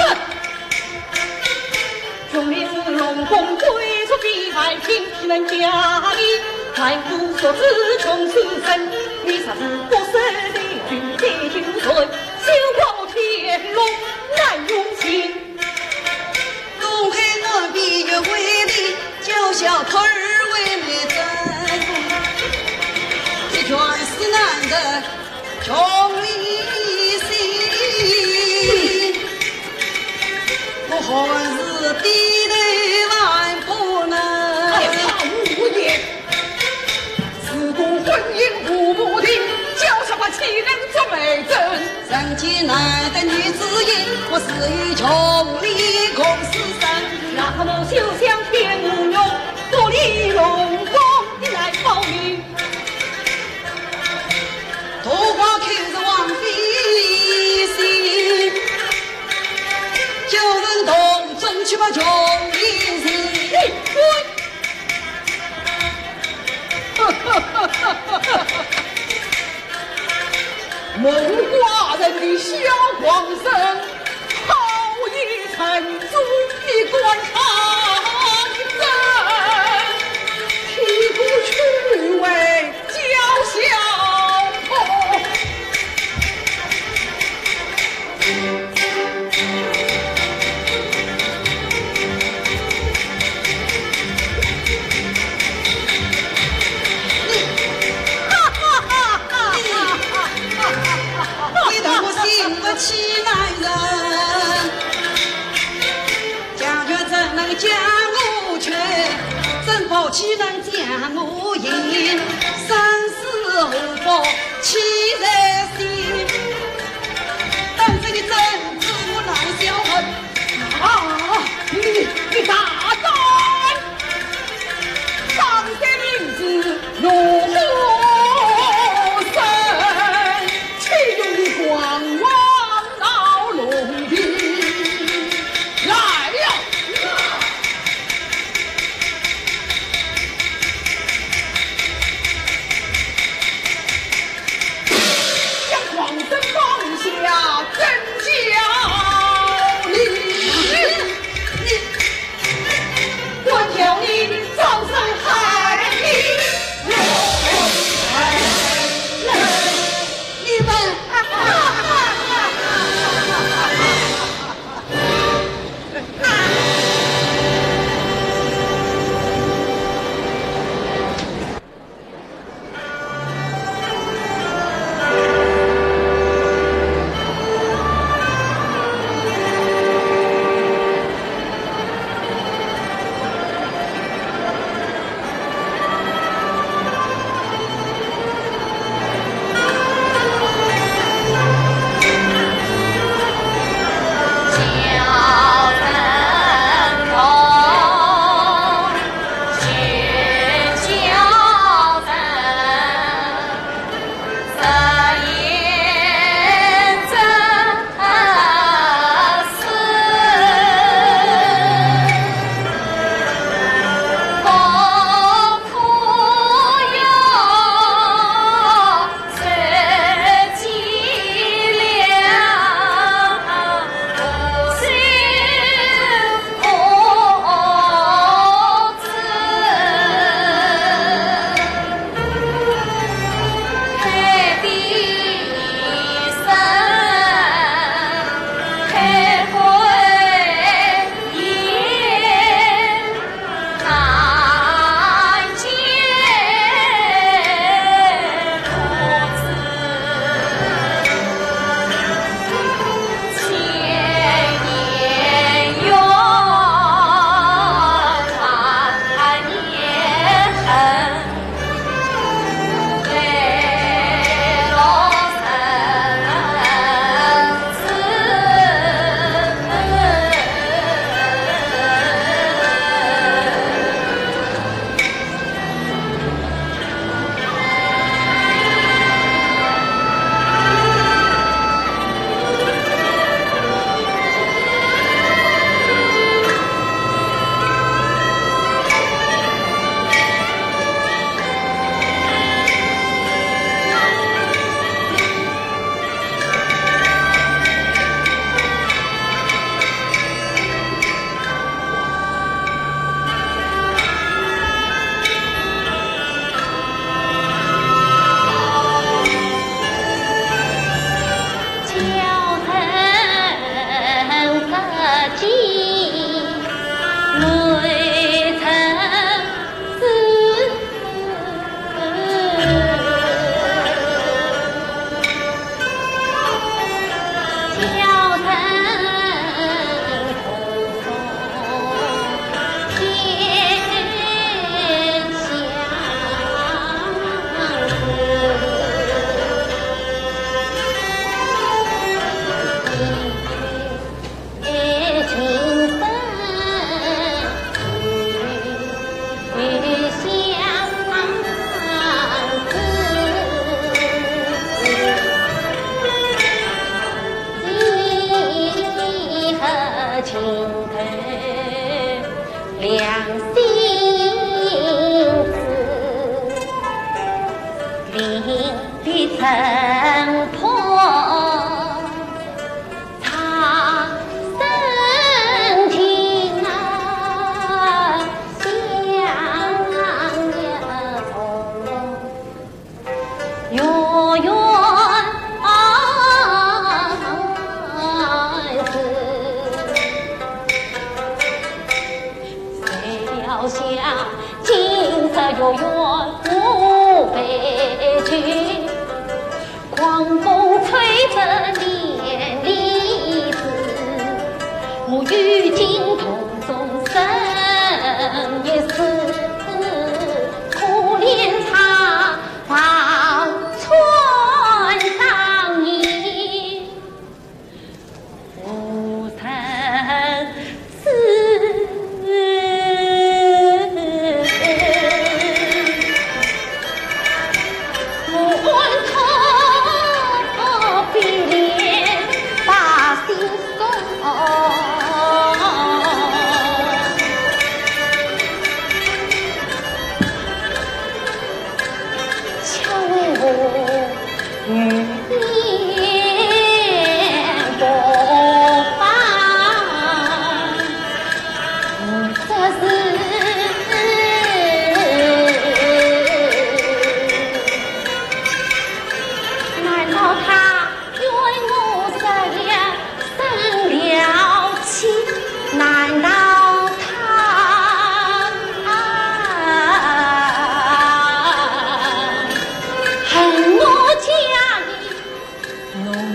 穷命是龙宫贵族的爱情，岂能嫁给凡夫俗子穷书生？你若是不舍得，就在就罪，休怪我天龙难容情。东海岸边月桂林，脚下徒儿为你争。一卷是难得 穷理心，我何时低头还不能？哎呀，无言。自古婚姻无不定，交相伴岂能做媒人？人间难得女子英，我自与穷理共此生。那么休想天无用，独立龙宫的来报名。 都怪口是王妃心，叫人同中去把穷理心。哎，滚！蒙寡人的小狂人， 好一场中一官场争，替我去为叫小童。欺男人，家权怎能将我取？珍宝岂能将我赢？生死祸福岂在先？当真的珍珠难销魂。啊，你，你大胆！ 张三明知我何人，岂容你狂妄闹龙庭。来呀！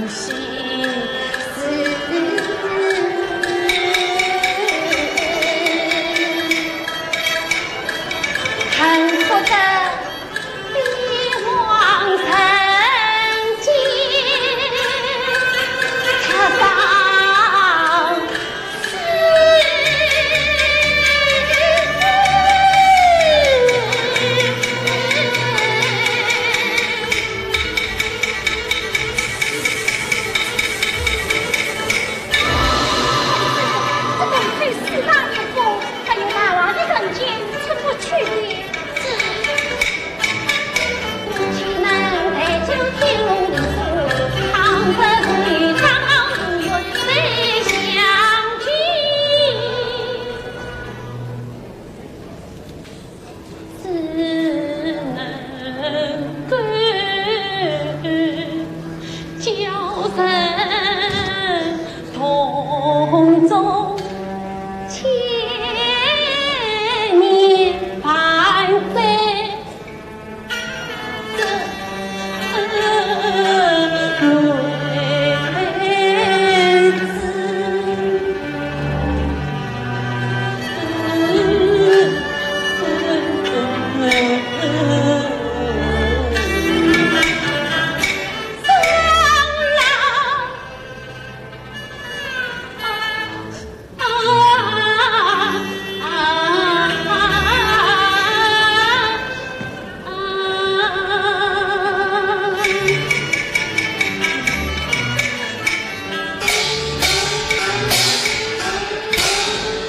这风吹四大皆空，还有大王的人间，是出不去的。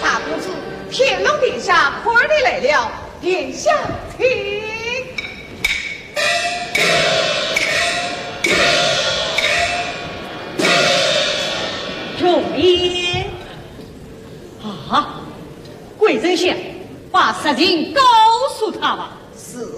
大公子，天龙殿下快点来了，殿下请。众位。 啊，贵人想，把实情告诉他吧。是。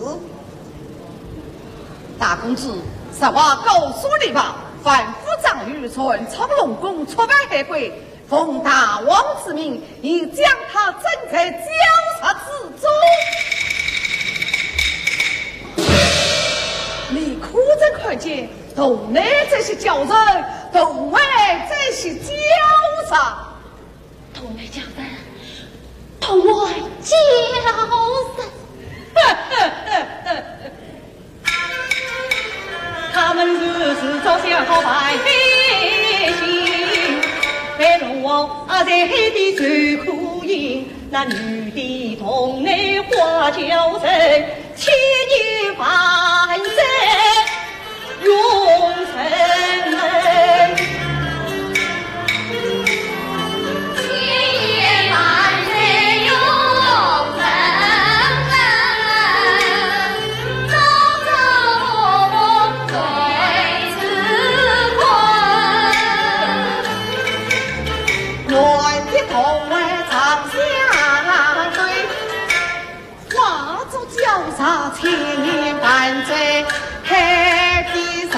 大公子，实话告诉你吧，樊府张宇擅闯龙宫，触犯海规，奉大王之命，已将他斩在绞杀之中。你可曾看见洞内这些蛟人，洞外这些蛟蛇？ 洞内蛟人，洞外蛟人。他们如此照相好百姓，被龙王啊，在海底最苦心，那女的洞内花蛟人，千年万载 永生门。千年万载永生门，朝朝暮暮对此困。愿的同为长相对。 化作蛟蛇千年万载海底神。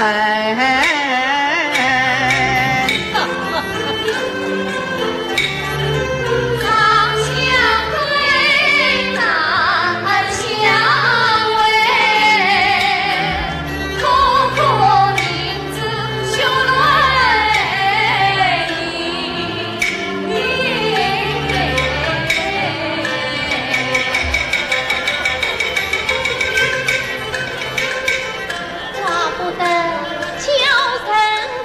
怪不得蛟人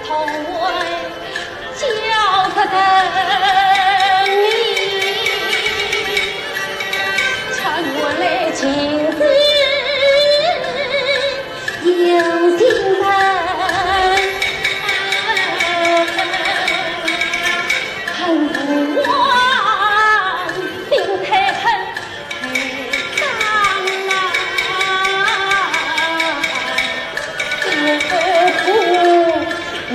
同为蛟蛇人，传闻来今日有心人。 恨不忘心太狠，太伤啊，不负你。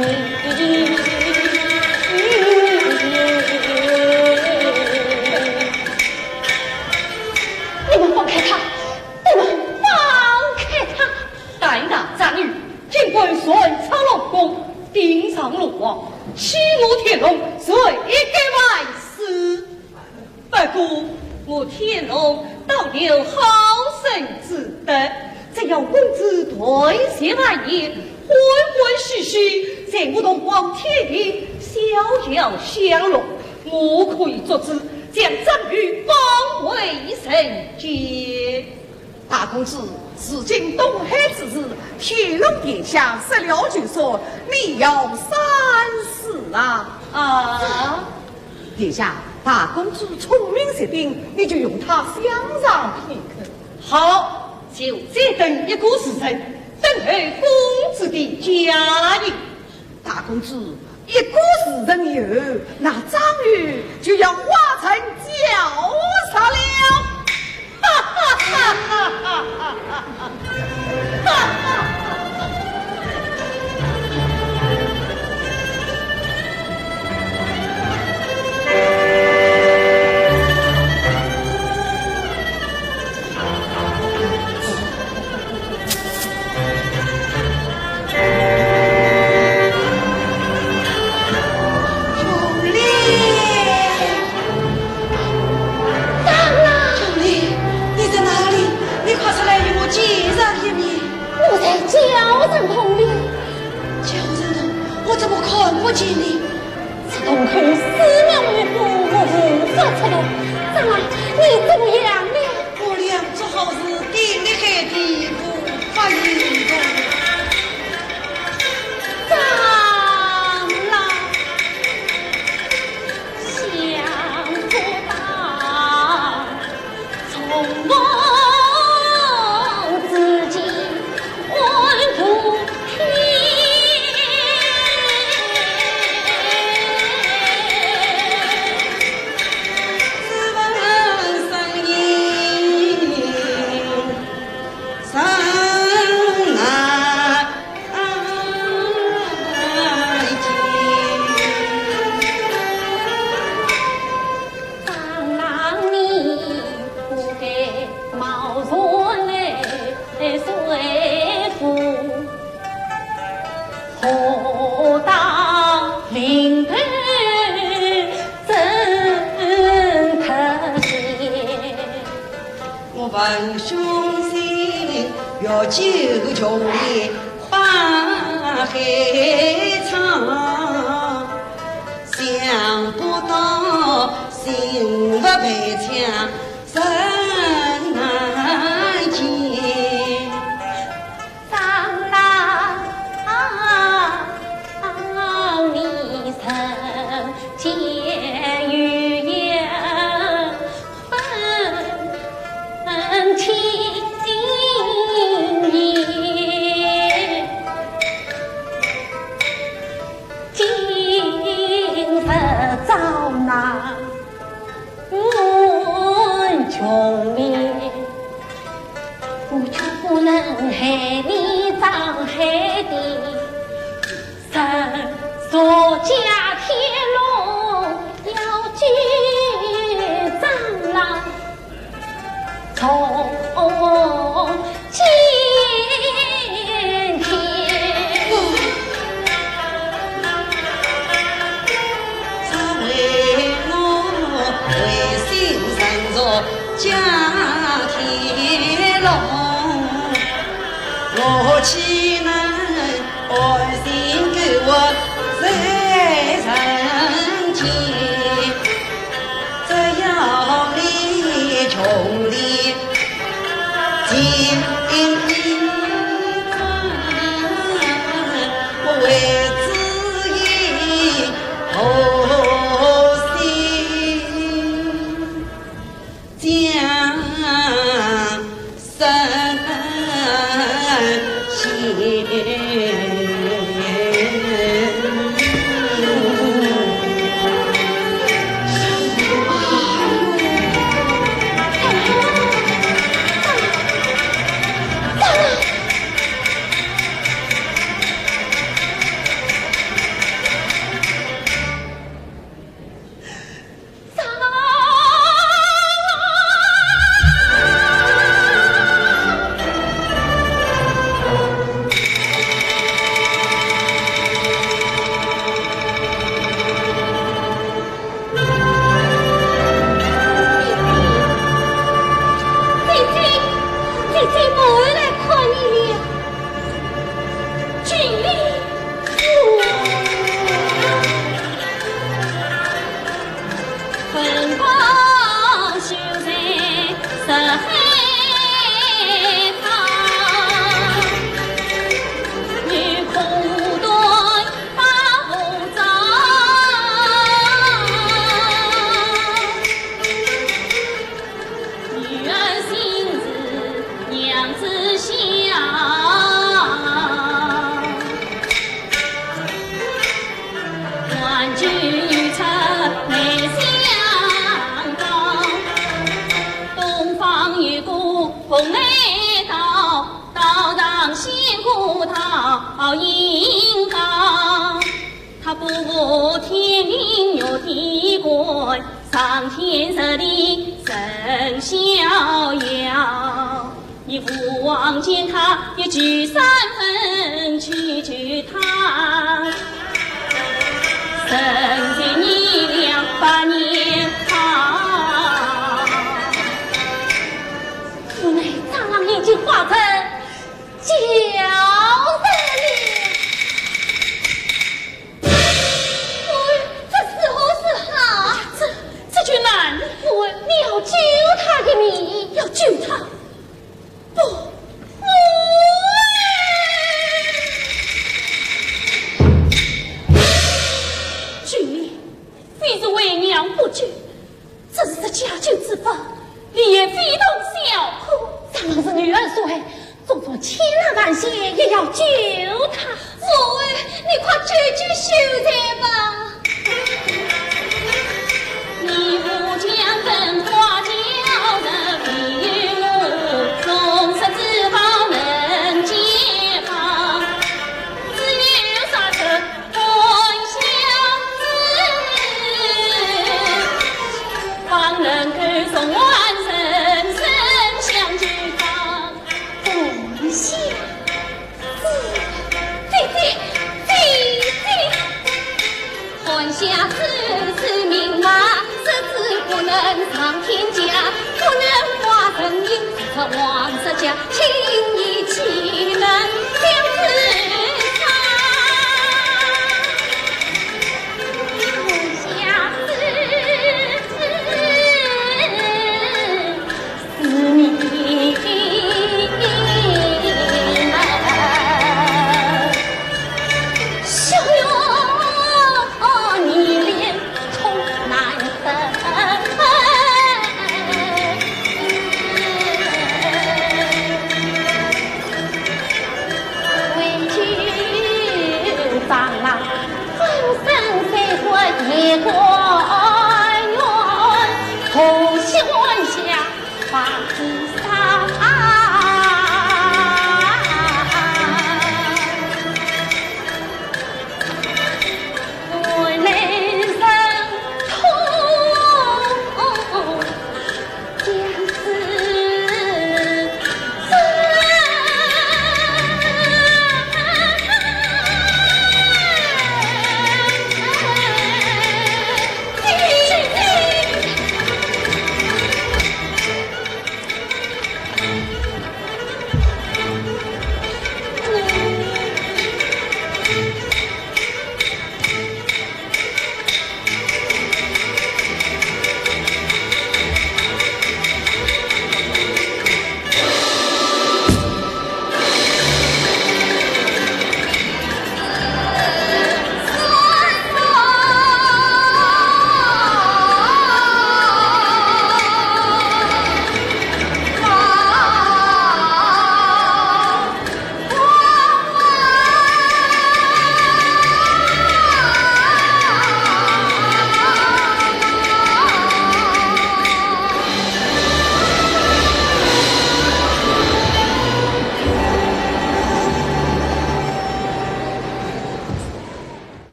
你们放开他！ 你们放开他！胆大张宇，竟敢擅闯龙宫，顶撞龙王，欺我天龙，罪该万死。不过，我天龙倒有好生之德，只要公子断绝万年，欢欢喜喜在不同光天地，小小香炉，我可以作主，将张玉放回人间。大公子，如今东海之事，天龙殿下说了就算，你要三思啊！啊！殿下，大公子聪明绝顶，你就容他想上片刻。好，就再等一个时辰，等候公子的佳音。 大公子，一个时辰以后，那张玉就要化成焦砂了。哈哈哈哈哈哈！兄弟！张郎！兄弟，你在哪里？你快出来与我见上一面。我在焦人洞里。焦人洞？我怎么看不见你？ 这洞口四面围捕，我无法出路。张郎，你怎么样了？我两只好似钉在地里，无法移动。张郎，想不到 从梦之间，暗如天。只闻声音，声啊 张郎你不该冒然来说服，何当临头真可惜。 我问兄弟，欲救穷年把海唱，想不到心腹被抢人难见。 张郎，你人间有缘分清也，今日遭难 困穷命，我却不能害你张海的人，若家天龙要救张郎，从 今天。只为我回心转作家天龙，我岂能 安心归我在人间，只要你穷的情意，我为之以后心。 将身心九层梅香高，东方有个蓬莱岛，岛上仙姑倒影高。她不服天庭玉帝官，上天入地任逍遥。 你父王见她，也举三分去求她，人间炎凉百年好。无奈张郎已经化成蛟人了。哎，这如何是好？这，这就难了。我，你要救她的命。要救她？ 不，我救你，非是为娘不救，这是家救之恩，理应非同小可。张郎是女儿所爱，纵然千难万险，也要救她。母后，你快救救秀才吧。 姐姐，姐姐。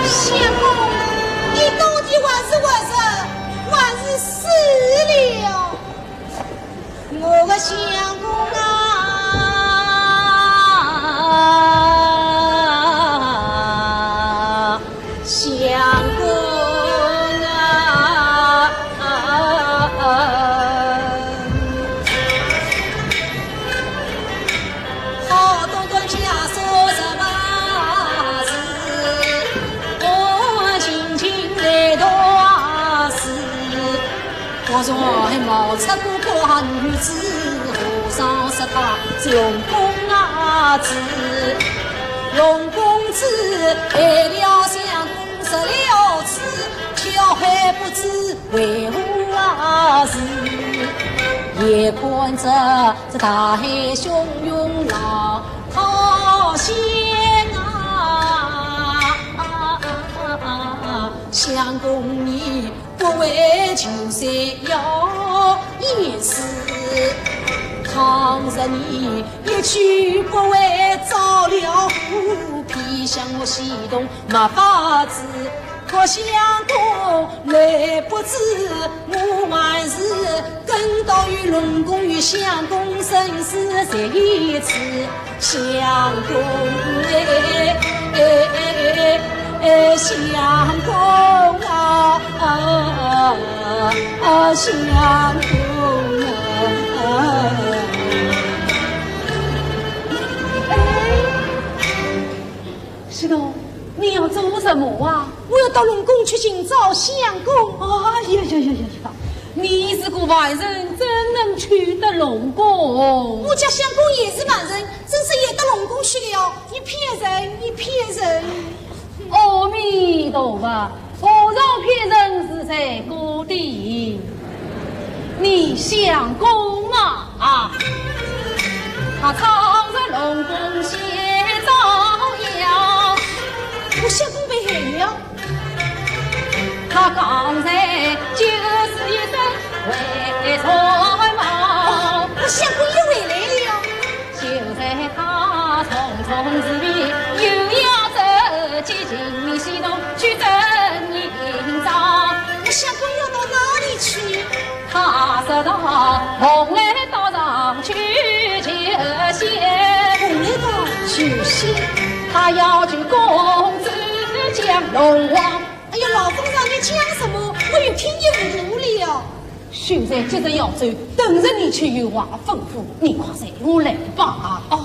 相公，你到底还是活着，还是死了？ 我的相公啊，相公啊。好端端家书十八字，我静静来读诗。 我说还冒出个官女子，和尚说她成功啊。子，龙公子害了相公入了池，叫喊不知为何事。眼看着这大海汹涌浪涛险啊，相公你 不为求财要一世，倘若你一去不回，遭了虎皮，想我西东没法子。可相公来不知，我还是跟到与龙公与相公生死这一次。 相公哎，哎，哎，哎，相公啊，啊，啊，相公啊。哎，西东，你要做什么啊？我要到龙宫去寻找相公。哎呀呀呀呀呀！你是个外人，怎能去得龙宫？我家相公也是外人， 真是也到龙宫去了，你骗人，你骗人！阿弥陀佛，和尚骗人是罪过的。你相公啊，他常在龙宫歇照养。我相公被害了？ 他刚才就是一身为错帽。哦，我相公又回来了。就在他匆匆之间，又要走进西东去征银章。我相公要到哪里去？他说道：“蓬莱岛上去求仙。”蓬莱岛求仙？他要求公子将龙王 哎呀，老和尚，你讲什么？我越听越糊涂了。秀才急着要走，等着你去有话吩咐，你快随我来吧。哦。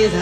曾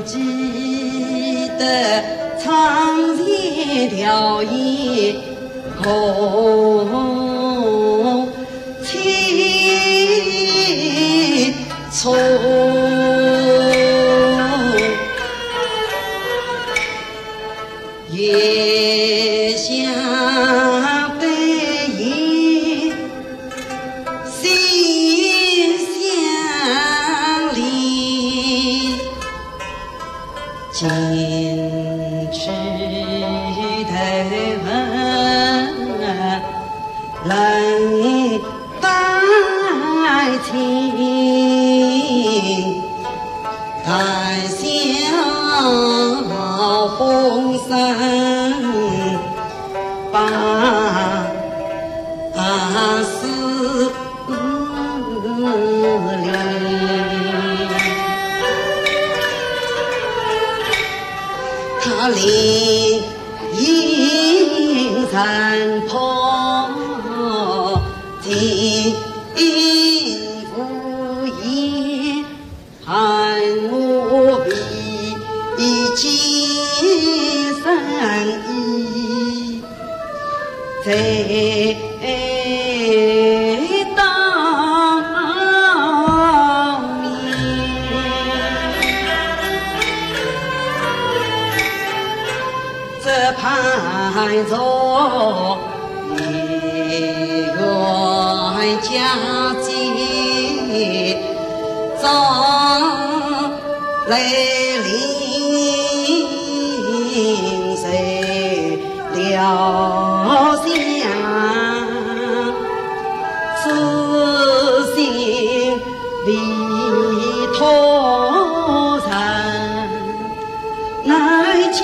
记得窗前调戏空清楚。月下对影，心相连。 今去头问人不清，谈笑风声把思 他临行人旁，听无言，喊我未见身影。 在当年，只盼着月圆佳节早 来临，谁料想痴心未脱尘难解。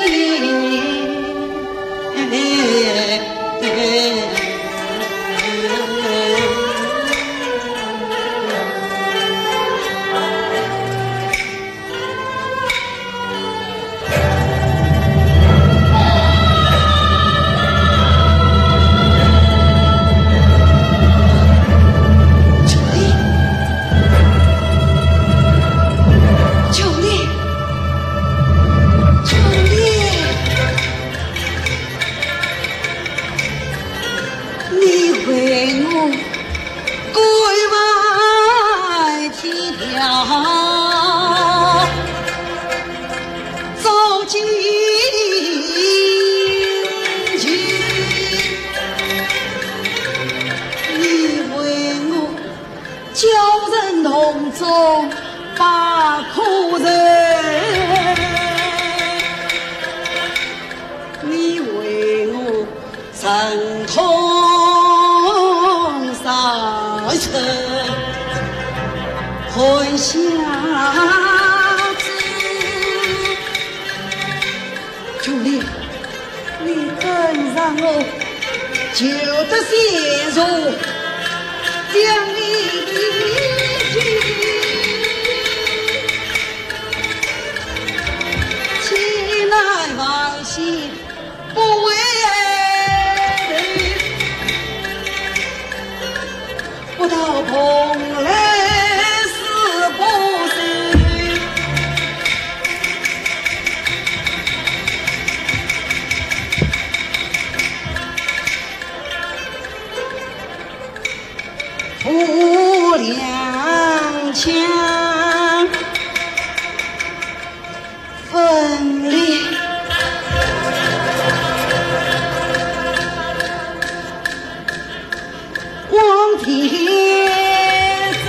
你为我改换天条，照进去。你为我叫人同桌把苦受，你为我 忍痛杀身，吞下子。秋丽，你等让我，就得先手将你到蓬莱是不是？无两枪分离。 王天子。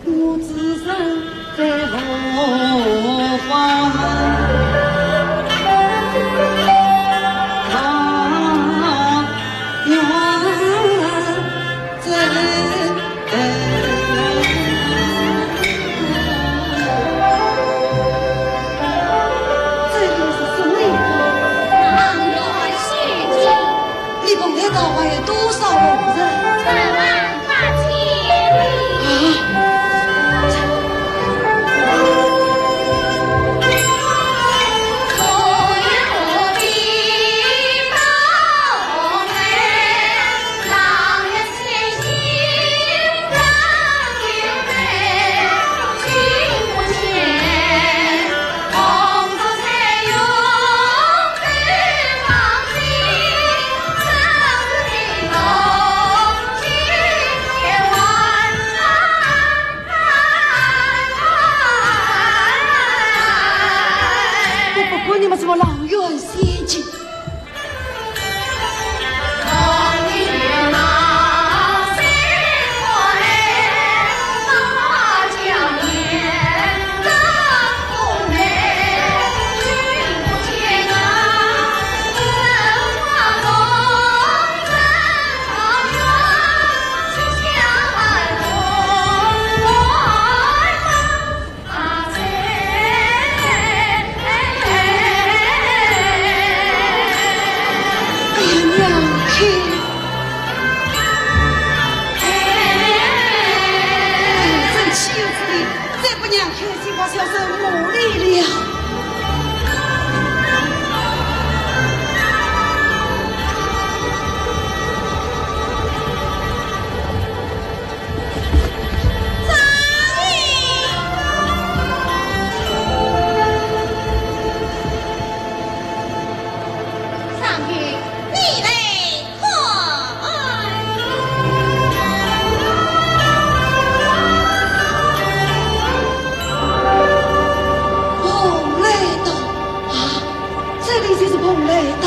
我只身在后花园。 这里是什么地方？阆苑仙境。你蓬莱道上有多少红人？十万八千里。啊？我不管你们什么阆苑仙境。 哎呀，娘亲！哎，真岂有此理！再不让娘亲，我小生无礼了。 张云，你来看。蓬莱道啊，这里就是蓬莱道。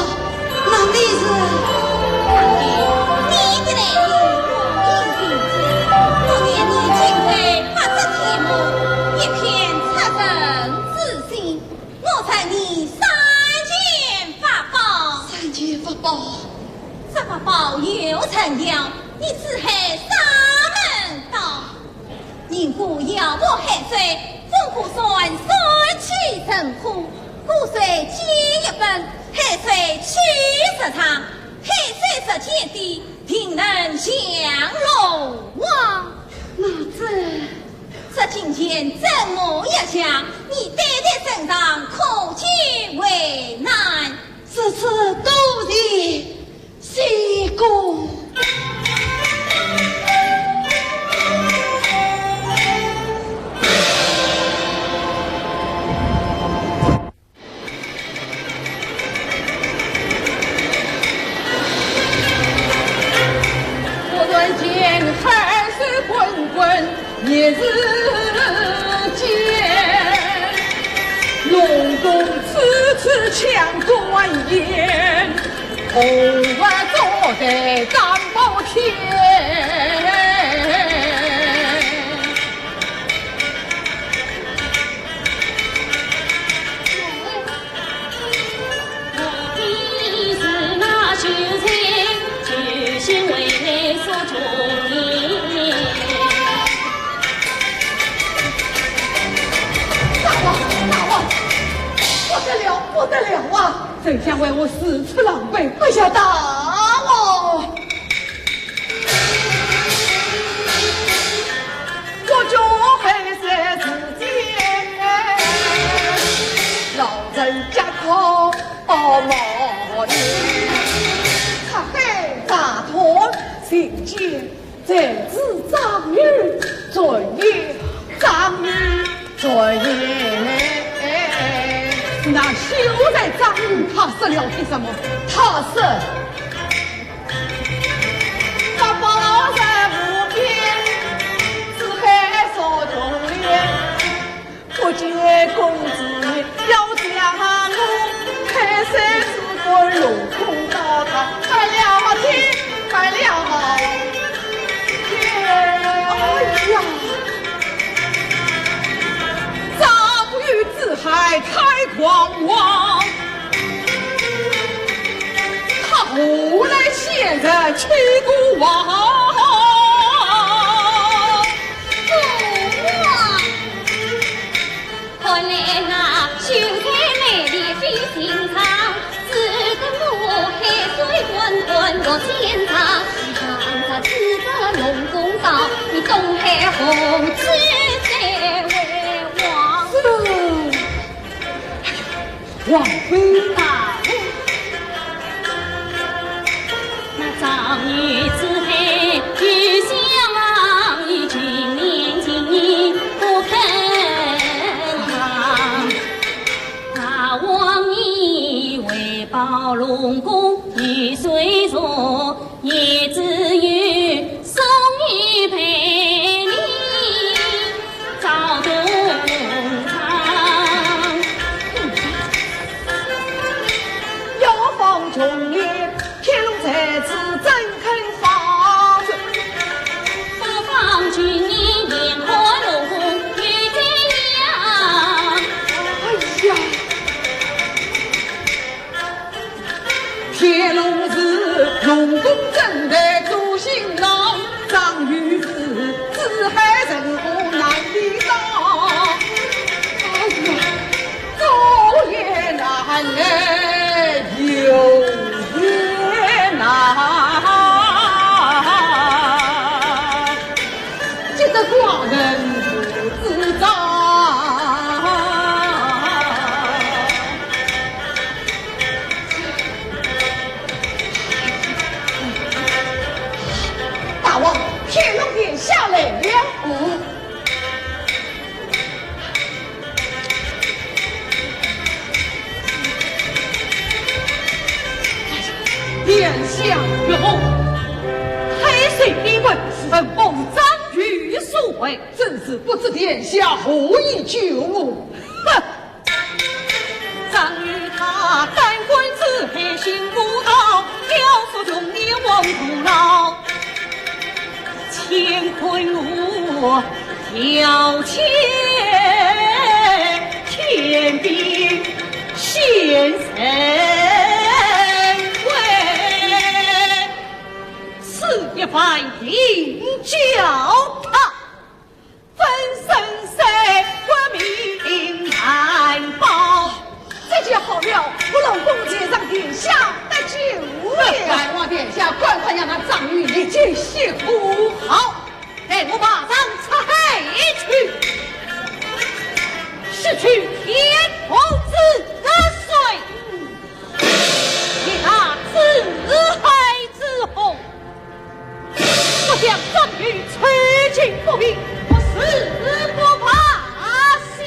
那你是？你的来历我已经知，我念你今非白日做梦，一片出尘之心，我赠你三件法宝。三件法宝？这法宝有成效，你只喊三门道。 人过腰部汗水，风过山，山起成河，河水积一分，汗水去十丈，汗水十千滴，定能降龙王。那这……这金钱赠我一项，你带在身上可解为难。如此多谢 相公。相关言，何为坐在张宝天？我的是那秀才，救星回来送终年。大王，大王，不得了，不得了啊！ 丞相为我如此狼狈，哎呀，大王！我就还是自己，老人家可莫离，出海打探，寻见 才知张玉转也，张玉转也。那秀才张玉他说了些什么？他说：“八宝山无边，四海扫穷年。” 不见公子要将我，开山之官龙宫宝塔，拜了天，拜了天。哎呀，张玉之海太狂妄，他何来仙人欺孤王？ 父王。看来那秀才美丽非寻常，值得我海水滚滚落千丈。倘若值得龙宫宝，你东海何处再为王？是。 王妃大人。那张玉之海，一向往于今年今年不肯忘。大王你为保龙宫雨水弱， 也只有送一杯你照东床。要放穷年，天龙在此怎肯放？不放穷年，眼看龙宫又怎样？哎呀！ 天龙寺龙宫正待做新郎，张玉是四海人和难抵挡。哎呀，走也难哎，游也难，只得寡人独自走。 大王，天龙殿下来了。哦。殿下。哟，太岁逼问，是奉张玉所为。真是不知殿下何以救我？哼！ 张玉他胆敢自害新妇道，要说穷年望古老，乾坤无条件，天兵仙人为，此一番定叫他 分身碎骨命难保。这就好了，我龙宫前上殿下得救了。大王殿下，赶快让那张玉立即息苦。好，待我马上出海去，洗去天父之罪，以他四海之洪。 不将张玉处尽不义，我誓不罢休。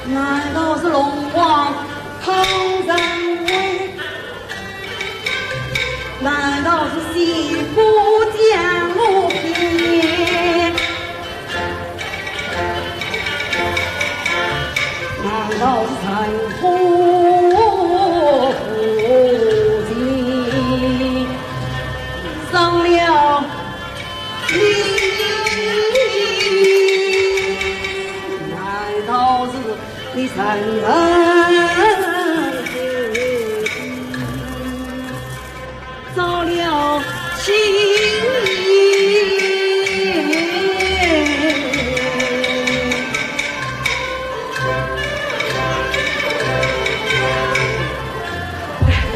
难道是龙王抗战威？难道是西湖降落天？难道是陈宫夫人上了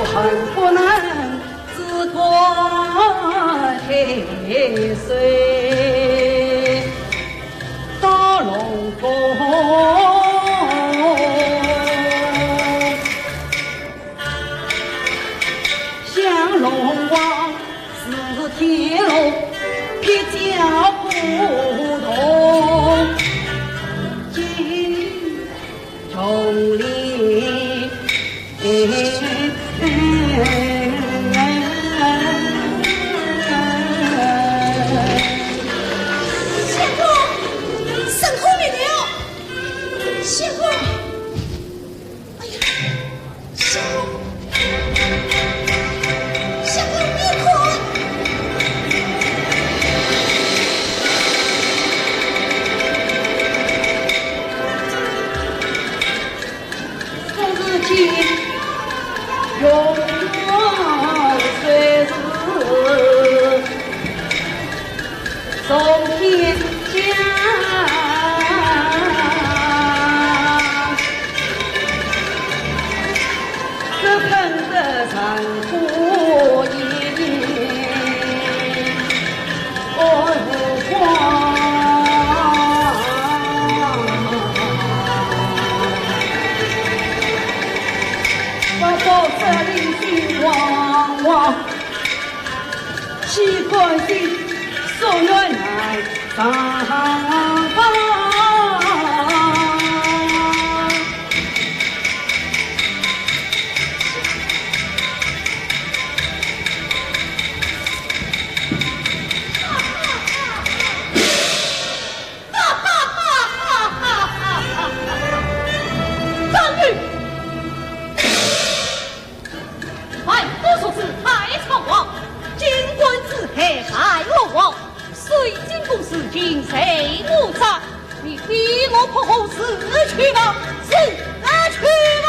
我恨不能 相公，沈公明了！相公，哎呀，相公，相公，你看！张宇，外都说是太昌王，今官之害害龙王，谁进宫事情谁无责，你逼我破后事去吧，是，去吧。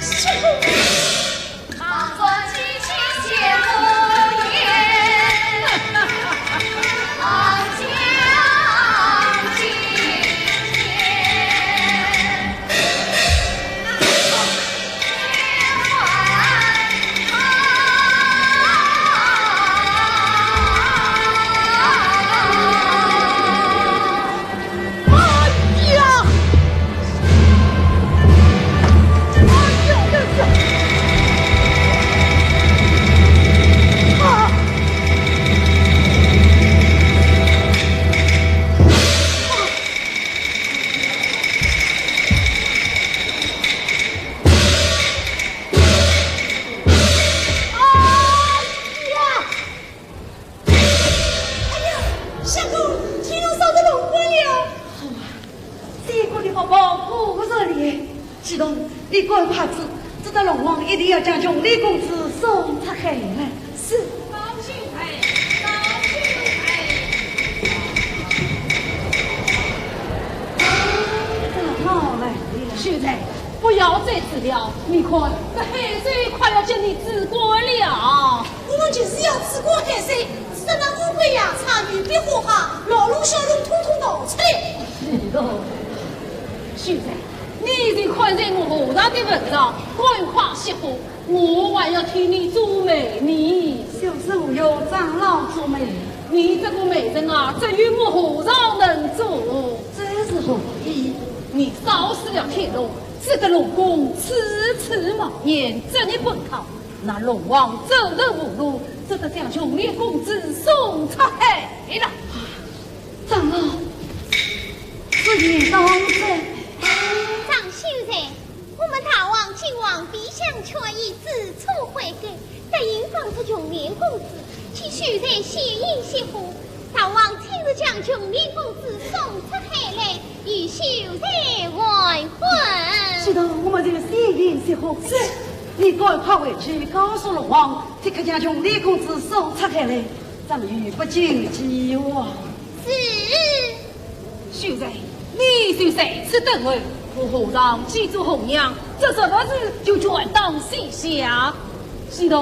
是。 哎呀！哎呀，这是……啊！哎呀！ 哎呀，相公，天上烧得龙官了。好啊，这个的福报果然灵。启东，你赶快去，这个龙王一定要将穷脸公子送出海来。是。高兴哎，高兴哎。长老来了。秀才，不要再吃了，你看，这海水快要将你煮干了。 我们就是要吃过海水，吃了乌龟呀、鲫鱼、壁虎蟹，老龙小龙统统逃出来。是的，秀才，你就看在我和尚的份上，赶快熄火，我还要替你做媒呢。小生有长老做媒。你这个媒人啊，只有我和尚能做。这是何意？你烧死了天龙，使得龙宫处处冒烟，这你不可。 那龙王走投无路，只得将穷脸公子送出海了。长老，此言当真？张秀才，我们大王请皇帝相劝，已知错悔改，答应放出穷脸公子，请秀才先行熄火。 大王亲自将穷脸公子送出海来，与秀才完婚。是的，我们就先行熄火。是。你赶快回去告诉龙王，即刻将穷脸公子送出海来，咱们不进见王。是。秀才，你就在此等候，我和尚去做红娘，这什么事就全当膝下。是的，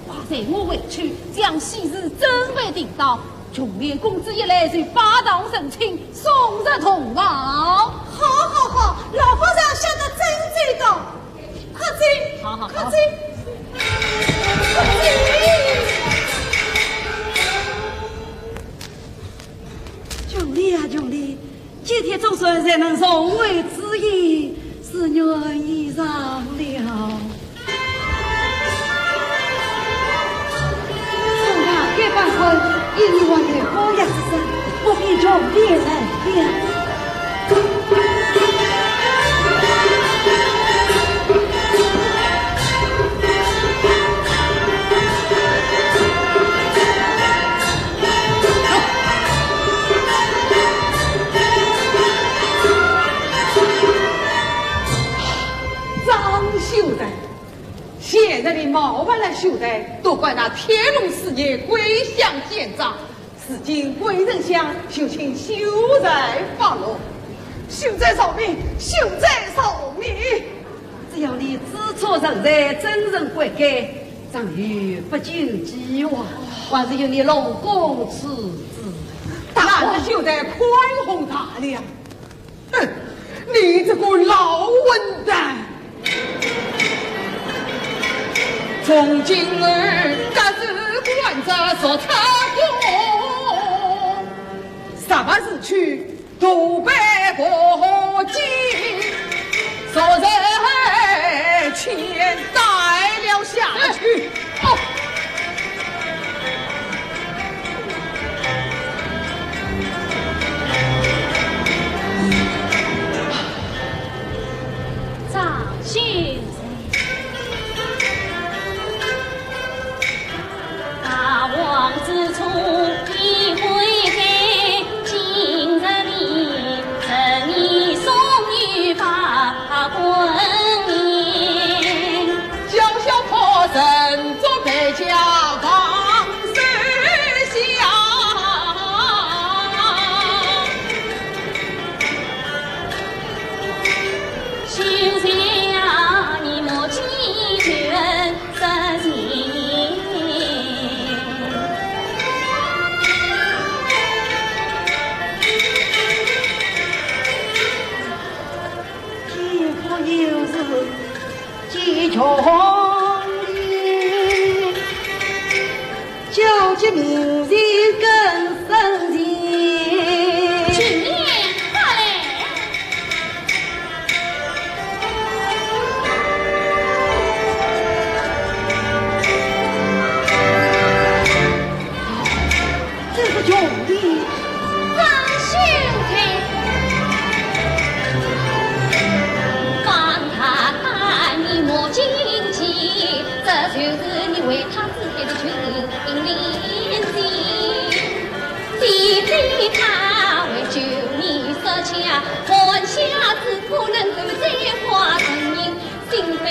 快随我回去，将喜事准备定当。 穷脸公子一来就拜堂成亲，送入洞房。好，好，好，老和尚想得真周到。快走，好，好，好。快走，快走。穷脸啊，穷脸， 今天总算才能重会知音，是愿已长了。送他一百块，一年还有高压之身，我便穷脸来了。 张秀才，现在你冒犯了秀才，都怪那天龙师爷鬼想奸诈。如今鬼神相救，就请秀才发落。秀才饶命，秀才饶命！只要你知错认罪，真诚悔改， 张宇不进见王，还是由你龙宫处置。大王，秀才宽宏大量。哼，你这个老混蛋！从今后，隔日管着说他公，什么事去？ 都被我记，昨日欠带了。就是你为他自己的决定，心里心。姐姐她为救你舍家，换下子不能够再花人心，心悲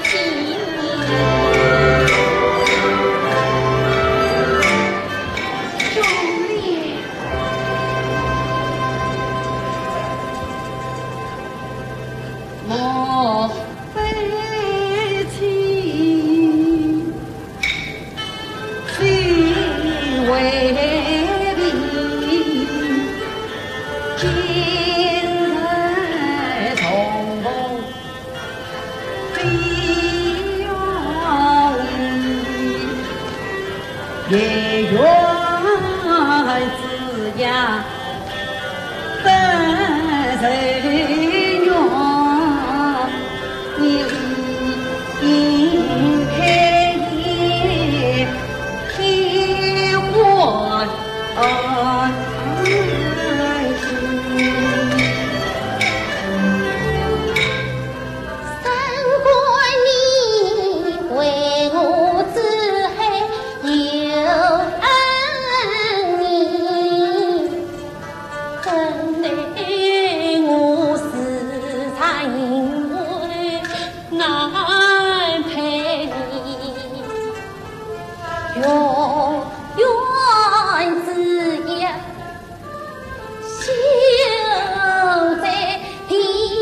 情。兄弟，我 悲情，心为病，今日重逢非容易。 也愿子呀，得人缘，你离开也天欢喜。 三观你为我子后有恩义，怎奈我自家因为难配你，永远只要 守在天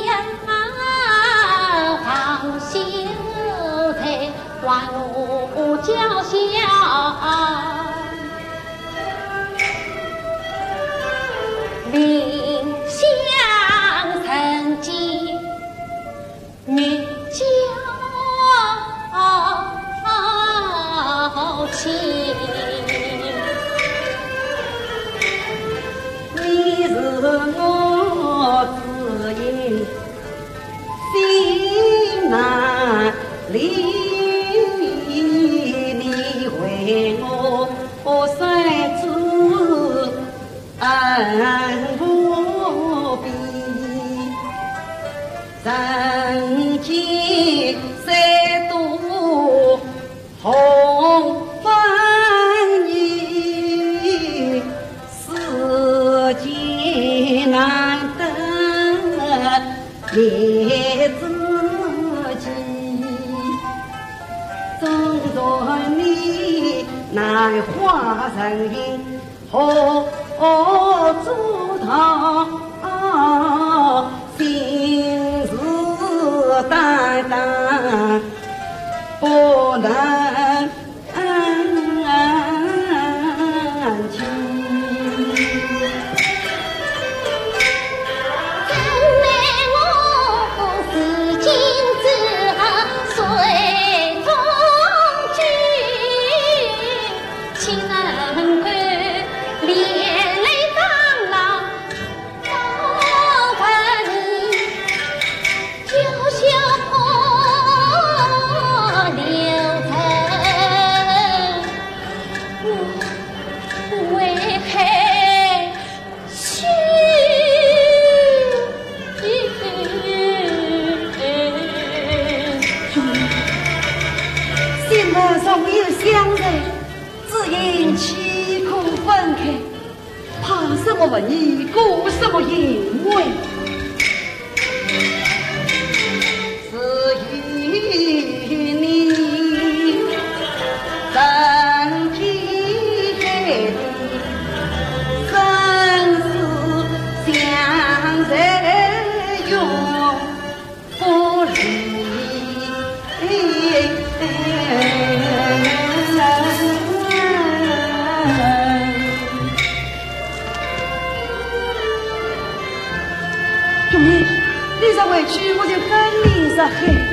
涯，守在万物脚下。临香成祭 你叫起，你是我知音，心难离。你为我三次 恩无比，曾经三度红粉衣，世间难得一知己。纵然你难化人形， 何阻道，心事担当不能听。怎奈我如今只好随风去。 岂能够连累长老，造成你娇羞流泪，我为害 兄弟，现在尚未有相认，只因岂可分开，怕什么问你，顾什么因为？只因你曾经 生死相随永不离。兄弟，你若回去，我就跟你入海。